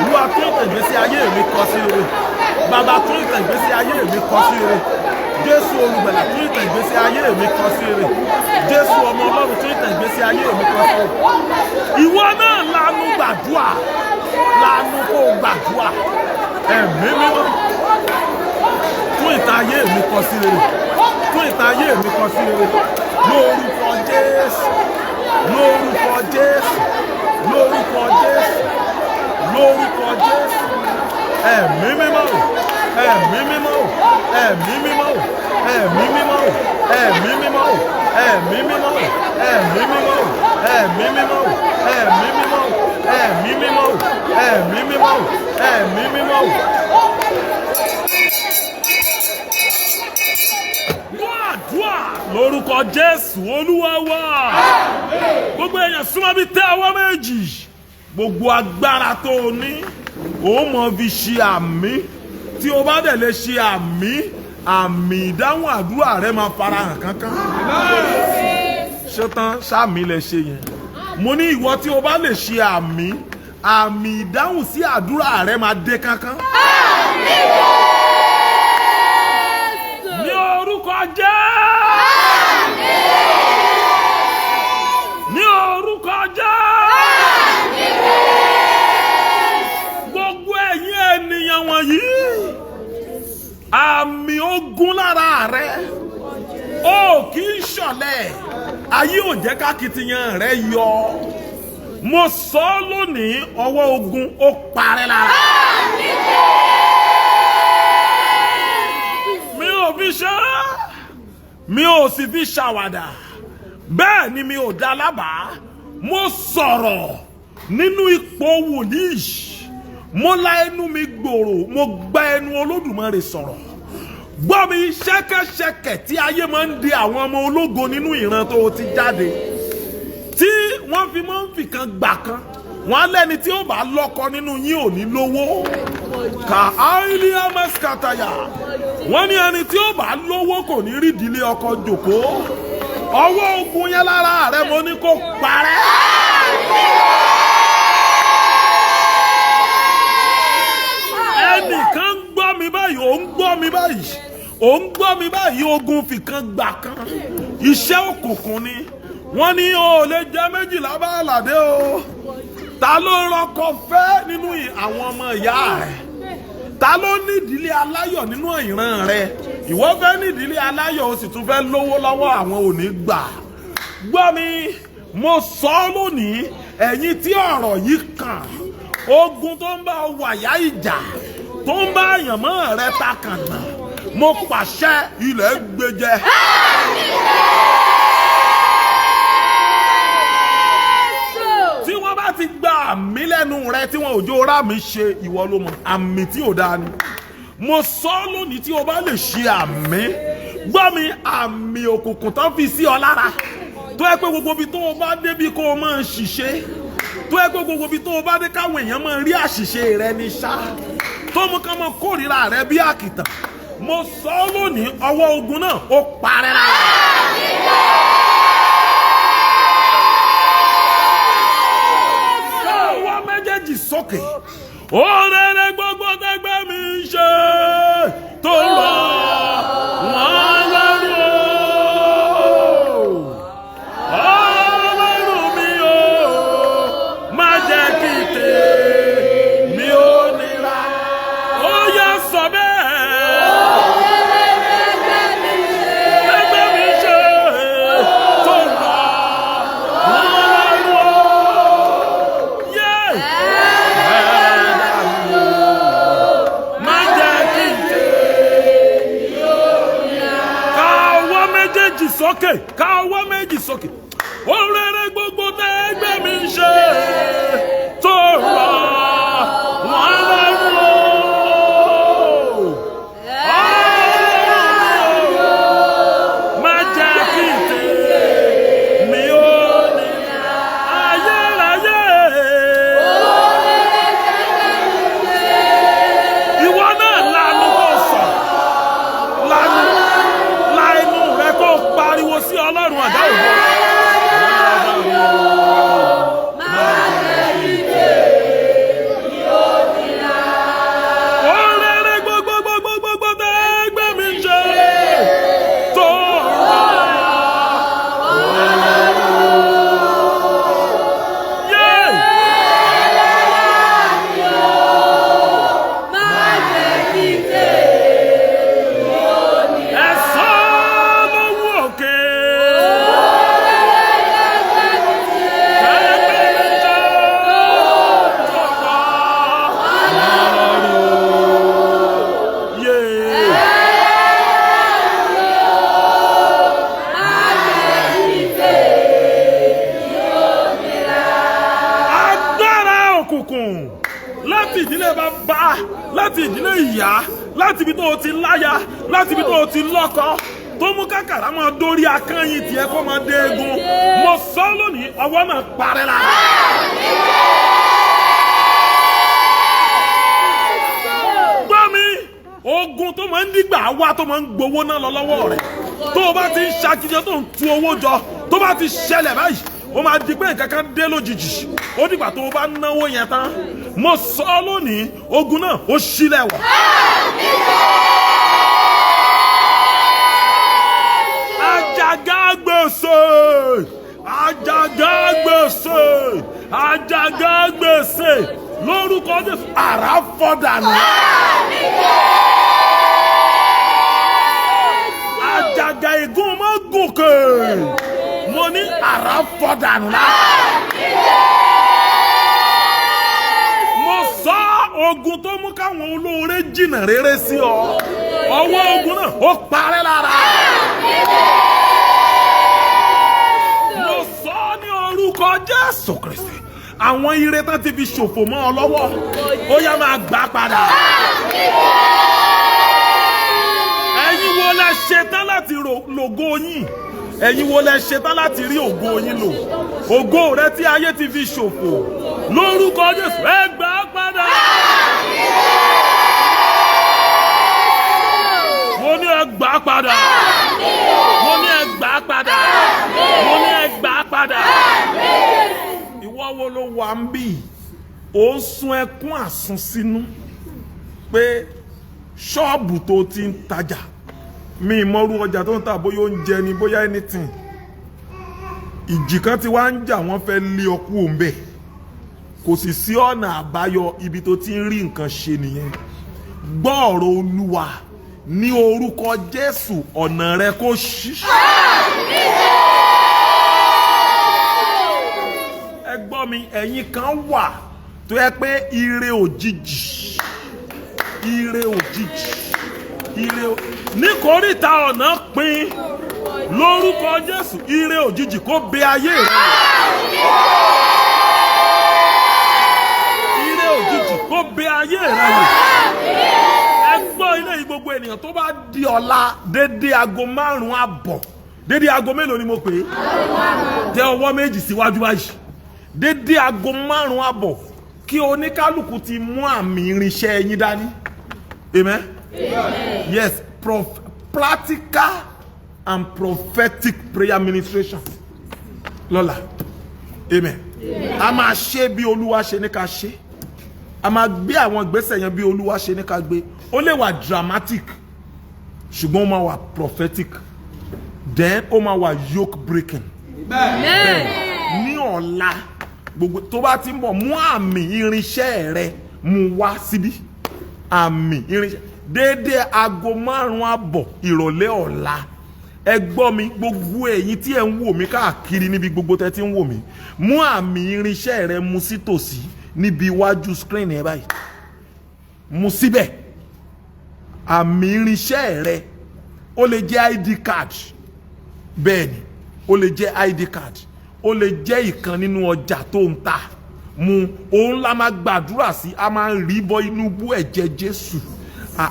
Olúwa, tún ìtàn ìgbésí ayé mi kọ sí rere. Bàbá, tún ìtàn ìgbésí ayé mi kọ sí rere. Jésù Olùgbàlà, tún ìtàn ìgbésí ayé mi kọ sí rere. Jésù Ọmọ Ọlọ́run, tún ìtàn ìgbésí ayé mi kọ sí rere. Ìwọ náà lanu gbàdúrà, lanu kó gbàdúrà. Ẹ̀mí Mímọ́, tún ìtàn ayé mi kọ sí rere, tún ìtàn ayé mi kọ sí rere, lórúkọ Jésù, lórúkọ Jésù, lórúkọ Jésù, lórúkọ Jésù. Ẹ̀mí Mímọ́, Ẹ̀mí Mímọ́, Ẹ̀mí Mímọ́, Ẹ̀mí Mímọ́, Ẹ̀mí Mímọ́, Ẹ̀mí Mímọ́, Ẹ̀mí mímọ́, Ẹ̀mí mímọ́, Ẹ̀mí mímọ́, Ẹ̀mí mímọ́, Ẹ̀mí mímọ́, Ẹ̀mí mímọ́. Gbọ́ àdúrà. Jésù Olúwa wa. Gbogbo èèyàn, súnmọ́ bí, tẹ́ ọwọ́ méjì. Gbogbo agbára tó o ní, ó mọ̀ fi ṣe àmì. Tí o bá dẹ̀ lè ṣe àmì, àmì ìdáhùn àdúrà rẹ máa farahàn kankan. Ṣetán sáàmì lẹ ṣe yẹn. Mo ní ìwọ tí o bá lè ṣe àmì, àmì ìdáhùn sí àdúrà rẹ máa dé kankan. Ní orúkọ Jésù. Ní orúkọ Jésù. Gbogbo ẹ̀yin ènìyàn wọ̀nyí, àmì ogun lára rẹ, ó kì í ṣọ̀lẹ, ayé ò jẹ́ kákìtìyàn rẹ yọ. Mo sọ ọ́ lónìí, ọwọ́ ogun ó parẹ́ lára. Mi ò fi ṣe é, mi ò sì fi ṣàwàdà, bẹ́ẹ̀ ni mi ò dá lábàá. Mo sọ̀rọ̀ nínú ipò wòlíì, mo la ẹnu mi gbòòrò, mo gba ẹnu Olódùmarè sọ̀rọ̀. Gbọ́ mi, ṣẹ́kẹ́ṣẹkẹ̀ tí ayé máa ń di àwọn ọmọ ológo nínú ìran tó o ti jáde, tí wọ́n fi máa ń fìkan gbà kan, wọ́n á lẹ́ni tí ó bá lọ́kọ nínú yín ò ní lówó kà áìlì amaskataya. Wọ́n ní ẹni tí ó bá lówó kò ní rí ìdílé ọkọ jòkó. Ọwọ́ ogun yẹn lára rẹ, mo ní kó parẹ́. Ẹnìkan ń gbọ́ mi báyìí, ò ń gbọ́ mi báyìí, ò ń gbọ́ mi báyìí. Ogun fìkan gbà kan, iṣẹ́ òkùnkùn ni. Wọ́n ní o ò lè jẹ́ méjìlá bá àlàdé o. Ta ló rọkọ fẹ́ nínú àwọn ọmọ ìyá rẹ̀? Ta ló ní ìdílé aláyọ̀ nínú ìran rẹ̀? Ìwọ fẹ́ ní ìdílé aláyọ̀, o sì tún fẹ́ lówó lọ́wọ́, àwọn ò ní gbà. Gbọ́ mi, mo sọ ọ́ lónìí, ẹ̀yin tí ọ̀rọ̀ yìí kàn, ogun tó ń bá wàyà ìjà, tó ń bá àyànmọ́ rẹ ta kànáà, mo pàṣẹ, ilẹ̀ gbẹjẹ. Tí wọ́n bá ti gba àmì lẹ́nu rẹ, tí wọn ò jó rá mi ṣe, ìwọ ló mọ̀ àmì tí ò dáa ni. Mo sọ ọ́ lónìí, tí o bá lè ṣe àmì, gbọ́ mi, àmì òkùnkùn tán fi sí ọ lára, tó yẹ pé gbogbo ibi tó o bá débi kó o máa ń ṣiṣẹ́, tó yẹ pé gbogbo ibi tó o bá dé káwọn èèyàn máa rí àṣìṣe rẹ ní ṣá, tó mú ká máa kórìíra rẹ bí àkìtàn, mo sọ ọ́ lónìí, ọwọ́ ogun náà ó parẹ́ lára. Ọwọ́ méjèèjì sókè. Òrèrè gbogbo tẹgbẹ́ mi ń ṣe tó rọ̀ wọ́n lọ́rùn o. Ọlọ́run mi o, má jẹ́ kí tèmi ó nira. Ó yẹ sọ bẹ́ẹ̀. Tẹgbẹ́ mi ṣe tó rọ̀ wọ́n lọ́rùn o. Yeah! Má jẹ́ kí n tè. Ká ọwọ́ méjèèjì sókè, ká ọwọ́ méjì sókè. Orere gbogbo tẹ́gbẹ́ mi ń ṣe tó rọ̀ wọ́n lọ́rùn o. Ọlọ́run mi o, má jẹ́ kí n tè mí ó ní ayérayé. Ìwọ náà lanu kó sọ, lanu, la inú rẹ kó pariwo sí Ọlọ́run àdá ògbó. Orere gbogbo gbogbo gbogbo tẹ́gbẹ́ mi ń ṣe tó rọ̀. Yeah! Ẹ̀sán lówó òkè. Agbára òkùnkùn láti ìdílé bàbá, láti ìdílé ìyá, láti ibi tó o ti láya, láti ibi tó o ti lọ́kọ, tó mú kákàrà máa dórí akányìn tiẹ̀ kó máa dé egun, mo sọ lónìí, ọwọ́ náà parẹ́ la. Gbọ́ mi, ogun tó máa ń dìgbà wá, tó máa ń gbowó náà lọ lọ́wọ́ rẹ̀, tó o bá ti ń ṣakitiyan, tó ń tu owó jọ, tó bá ti ṣẹlẹ̀ báyìí, ó máa di pé nǹkan kan dé lójijì, ó dìgbà tó o bá náwó yẹn tán. Mo sọ ọ́ lónìí, ogun náà ó ṣílẹ̀ wọ̀. Àjàgà gbèsè, àjàgà gbèsè, àjàgà gbèsè, lórúkọ Jésù, àrá fọ́ dànù. Àjàgà ègún mọ́ gòkè, mo ní àrá fọ́ dànù lá. Mo sọ, ogun tó mú káwọn olóore jìnnà rere sí ọ, ọwọ́ ogun náà ó parẹ́ lára. Mo sọ ní orúkọ Jésù Kristi, àwọn ire tán ti fi ṣòfò mọ́ ọ lọ́wọ́, ó yá, máa gbà padà. Ẹ̀yin wo lẹ ṣetán láti lògo yín? Ẹ̀yin wo lẹ ṣetán láti rí ògo yín lò? Ògo rẹ tí ayé ti fi ṣòfò, lórúkọ Jésù, ẹ gbà á padà. Mo ní ẹ gbà á padà. Mo ní ẹ gbà á padà. Mo ní ẹ gbà á padà. Ìwọ wo ló wà ń bì, ó ń sun ẹkún àsunsínú pé ṣọ́ọ̀bù tó ti ń tajà, mi ìmọ̀rú ọjà tó ń tà, bóyá oúnjẹ ni, bóyá anything, ìjì kan ti wá ń jà, wọ́n fẹ́ lé ọ kúrò ńbẹ̀, kò sì sí ọ̀nà àbáyọ, ibi tó ti ń rí nǹkan ṣe nìyẹn. Gbọ́ ọ̀rọ̀ Olúwa ní orúkọ Jésù, ọ̀nà rẹ kó ṣí. Ẹ gbọ́ mi, ẹ̀yin kan wà tó yẹ pé ire òjijì, ire òjijì, ire ní kòríta ọ̀nà pin, lórúkọ Jésù, ire òjijì kó bẹ ayé rẹ, ire òjijì kó bẹ ayé rẹ wò. Ẹ gbọ́ ilé yìí, gbogbo ènìyàn, tó bá di ọ̀la dédé aago 5:30, dédé aago mélòó ni mo pè é? Tẹ ọwọ́ méjì síwájú báyìí. Dédé aago 5:30, kí oníkálukú ti mú àmì irinṣẹ́ yín dání. Amen. Yes, practical and prophetic prayer ministration lọ́la. Amen. A máa ṣe bí Olúwa ṣe ní ká ṣe, a máa gbé àwọn ìgbésẹ̀ yẹn bí Olúwa ṣe ní ká gbé. Ó lè wà dramatic, ṣùgbọ́n ó máa wà prophetic, then ó máa wà yoke breaking. Ní ọ̀la, gbogbo tó bá ti ń bọ̀, mú àmì irinṣẹ́ rẹ, mú wá síbí. Àmì irinṣẹ́, déédéé aago 5:30 ìrọ̀lẹ́ ọ̀la. Ẹ gbọ́ mi, gbogbo ẹ̀yin tí ẹ̀ ń wò mí káàkiri, níbi gbogbo tẹ́ ti ń wò mí, mú àmì irinṣẹ́ rẹ, mú sí tòsí níbi iwájú screen ẹ báyìí, mú síbẹ̀. Àmì irinṣẹ́ rẹ, ó lè jẹ́ ID card, bẹ́ẹ̀ ni, ó lè jẹ́ ID card, ó lè jẹ́ ìkan nínú ọjà tó ń ta. Mu òun la máa gbàdúrà sí, a máa ń rí bọ inú bú ẹ̀jẹ̀ Jésù.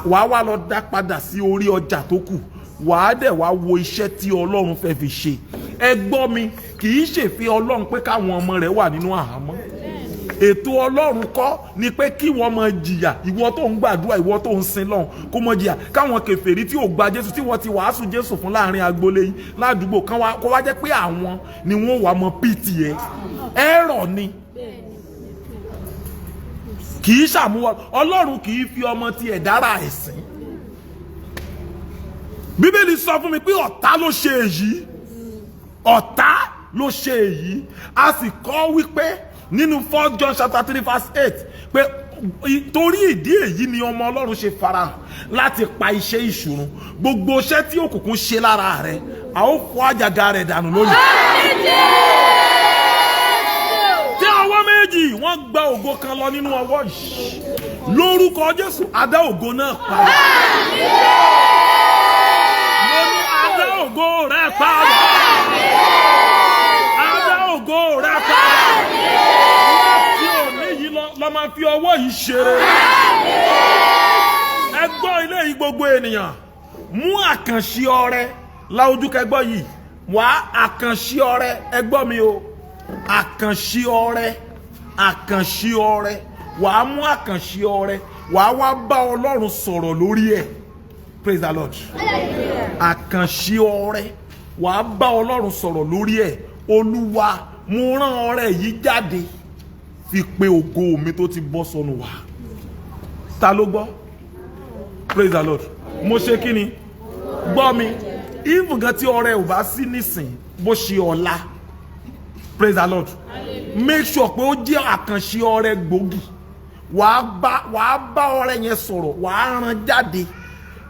Wàá wá lọ dá padà sí orí ọjà tó kù, wàá dẹ̀ wá wo iṣẹ́ tí Ọlọ́run fẹ́ fi ṣe. Ẹ gbọ́ mi, kì í ṣèfẹ́ Ọlọ́run pé káwọn ọmọ rẹ̀ wà nínú àhámọ́. Ètò Ọlọ́run kọ́ ni pé kí wọ́n máa jìyà. Ìwọ tó ń gbàdúrà, ìwọ tó ń sin lọ́hùn, kó mọ jìyà, káwọn kèfèrí tí ò gba Jésù, tí wọ́n ti wàásù Jésù fún láàrin agboolé yín ládùúgbò kan wá, kó wá jẹ́ pé àwọn ni wọ́n wà mọ pt ẹ ẹ̀rọ ni. Kì í ṣàmúwọ Ọlọ́run, kì í fi ọmọ tiẹ̀ dára ẹ̀sìn. Bíbélì sọ fún mi pé ọ̀tá ló ṣe èyí, ọ̀tá ló ṣe èyí. A sì kọ́ wípé nínú 4 John chapter 3 verse 8 pé torí ìdí èyí ni ọmọ Ọlọ́run ṣe farahàn láti pa iṣẹ́ ìṣòro. Gbogbo iṣẹ́ tí òkùnkùn ṣe lára rẹ̀, a ó fọ́ àjàgà rẹ̀ dànù lónìí. Tí ọwọ́ méjì, wọ́n gba ògo kan lọ nínú ọwọ́ yìí, lórúkọ Jésù, adá ògo náà padà. Mo ní adá ògo rẹ̀ padà, adá ògo rẹ̀ padà. Láti òní yìí lọ, lọ máa fi ọwọ́ yìí ṣeré. Ẹ gbọ́ ilé yìí, gbogbo ènìyàn, mú àkànṣe ọrẹ Láojú kẹgbọ́ yìí wà àkànṣe ọrẹ. Ẹgbọ́ mi o, àkànṣe ọrẹ, àkànṣe ọrẹ. Wà á mú àkànṣe ọrẹ, wà á wá bá Ọlọ́run sọ̀rọ̀ lórí ẹ̀. Praise the Lord. Àkànṣe ọrẹ, wà á bá Ọlọ́run sọ̀rọ̀ lórí ẹ̀. Olúwa, mo rán ọrẹ yìí jáde fi pé ògo mi tó ti bọ́ sọnù wá. Ta ló gbọ́? Praise the Lord. Mo ṣe kí ni? Gbọ́ mi, even gan tí ọrẹ ò bá sí nísìn, bó ṣe ọ̀la, praise the Lord, make sure pé ó jẹ́ àkànṣe ọrẹ gbòógì. Wàá bá ọrẹ yẹn sọ̀rọ̀, wàá rán jáde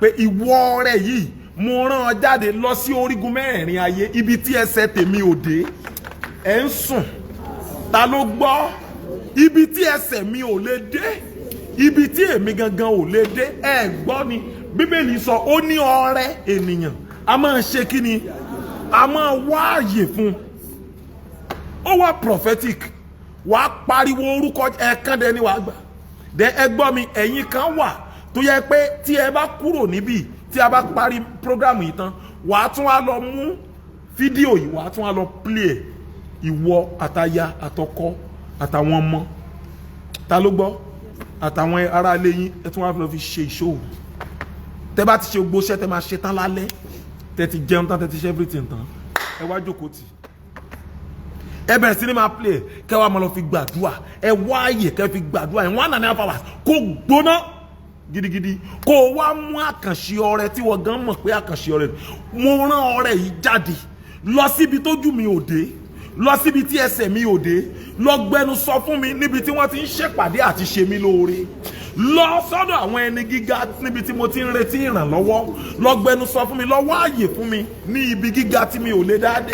pé ìwọ ọrẹ yìí, mo rán ọ jáde lọ sí orígun mẹ́rẹ̀ẹ̀rin ayé, ibi tí ẹsẹ̀ tèmi ò dé. Ẹ̀ ń sùn. Ta ló gbọ́? Ibi tí ẹsẹ̀ mi ò lè dé, ibi tí èmi gangan ò lè dé. Ẹ gbọ́ ni Bíbélì sọ, ó ní ọrẹ ènìyàn a máa ṣe kí ni? A máa wá àyè fún. Ó wá prophetic. Wàá pariwo orúkọ ẹ̀ẹ̀kan dẹni wàá gbà dẹ. Ẹ gbọ́ mi, ẹ̀yin kan wà tó yẹ pé tí ẹ bá kúrò níbí, tí a bá parí program yìí tán, wàá tún wá lọ mú fídíò yìí, wàá tún wá lọ play ẹ̀, ìwọ àtaya àtọkọ àtàwọn ọmọ. Ta ló gbọ́? Àtàwọn ará ilé yín, ẹ tún wá lọ fi ṣe ìṣòwò. Tẹ bá ti ṣe gbogbo iṣẹ́ tẹ máa ṣe tán lálẹ́, tẹ ti jẹun tán, tẹ ti ṣe everything tán, ẹ wá jókòó tì, ẹ bẹ̀rẹ̀ sí ni máa play, kẹ wá máa lọ fi gbàdúrà. Ẹ wá àyè kẹ fi gbàdúrà ẹ 1.5 hours, kó gbóná gidigidi, kó o wá mú àkànṣe ọrẹ tí wọ́n gan mọ̀ pé àkànṣe ọrẹ, mo rán ọrẹ yìí jáde lọ síbi tójú mi ò dé, lọ síbi tí ẹsẹ̀ mi ò dé, lọ gbẹnu sọ fún mi níbi tí wọ́n ti ń ṣèpàdé àti ṣe mí lóore, lọ sọ́dọ̀ àwọn ẹni gíga níbi tí mo ti ń retí ìrànlọ́wọ́, lọ gbẹnu sọ fún mi, lọ wá àyè fún mi ní ibi gíga tí mi ò lè dá dé,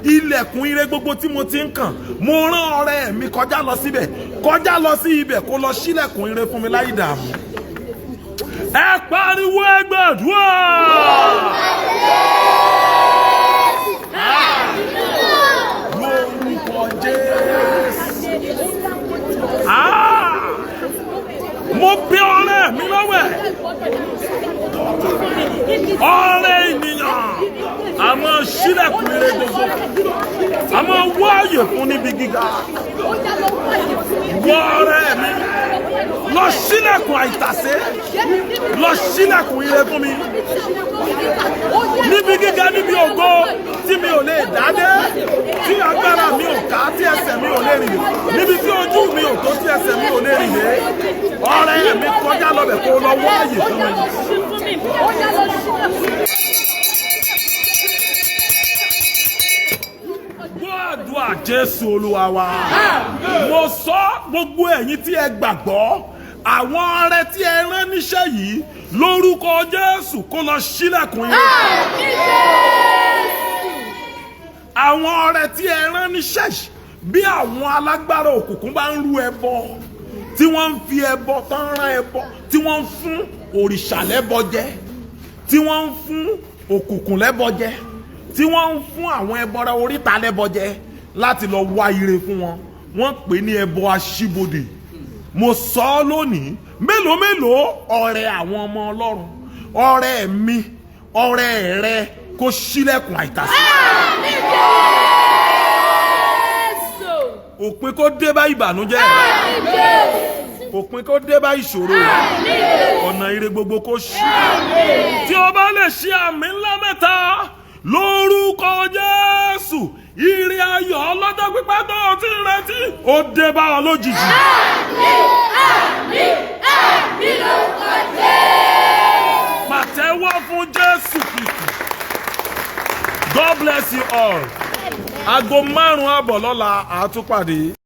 ilẹ̀kùn ire gbogbo tí mo ti ń kàn, mo rán ọrẹ mi kọjá lọ síbẹ̀, kọjá lọ sí ibẹ̀, kó lọ sílẹ̀kùn ire fún mi láì dààmú. Ẹ pariwo, ẹ gbàdúrà. Lórúkọ Jésù. Ah! Mo bí ọrẹ mi lọ́wọ́ ẹ̀. Ọrẹ ènìyàn àmọ́ sílẹ̀kùn ire gbogbo, àmọ́ wá àyè fún níbi gíga. Wọ ọrẹ mi lọ sílẹ̀kùn àìtàsé, lọ sílẹ̀kùn ire fún mi níbi gíga, níbi ògo tí mi ò lè dádé, tí agbára mi ò ká, tí ẹsẹ̀ mi ò lè rìn dé, níbi tí ojú mi ò tó, tí ẹsẹ̀ mi ò lè rìn dé. Ọrẹ mi, kọjá lọbẹ̀, kó lọ wá àyè fún mi. Gbọ́ àdúrà, Jésù Olúwa wa. Mo sọ, gbogbo ẹ̀yin tí ẹ gbàgbọ́, àwọn ọrẹ tí ẹ rán níṣẹ́ yìí, lórúkọ Jésù, kó lọ sílẹ̀kùn yín. Àwọn ọrẹ tí ẹ rán níṣẹ́ yìí, bí àwọn alágbára òkùnkùn bá ń rú ẹbọ, tí wọ́n ń fi ẹbọ tán rán ẹbọ, tí wọ́n ń fún òrìṣà lẹ́bọ jẹ, tí wọ́n ń fún òkùnkùn lẹ́bọ jẹ, tí wọ́n ń fún àwọn ẹbọra oríta lẹ́bọ jẹ láti lọ wá ire fún wọn, wọ́n pè ní ẹbọ aṣíbodè. Mo sọ ọ́ lónìí, mélòó mélòó ọrẹ àwọn ọmọ Ọlọ́run, ọrẹ mi, ọrẹ rẹ, kó ṣílẹ̀kùn àìtàsí. Òpin kó dé bá ìbànújẹ́, òpin kó dé bá ìṣòro, ọ̀nà ire gbogbo kó ṣí. Tí o bá lè ṣe àmì ńlá mẹ́ta, lórúkọ Jésù, ire ayọ̀ ọlọ́jọ́ pípẹ́ tó o ti ń retí, ó dé bá ọ lójijì. Àmín lórúkọ Jésù. Pàtẹ́wọ́ fún Jésù Kristi. God bless you all. Aago 5:30 lọ́la, àtúpàdé.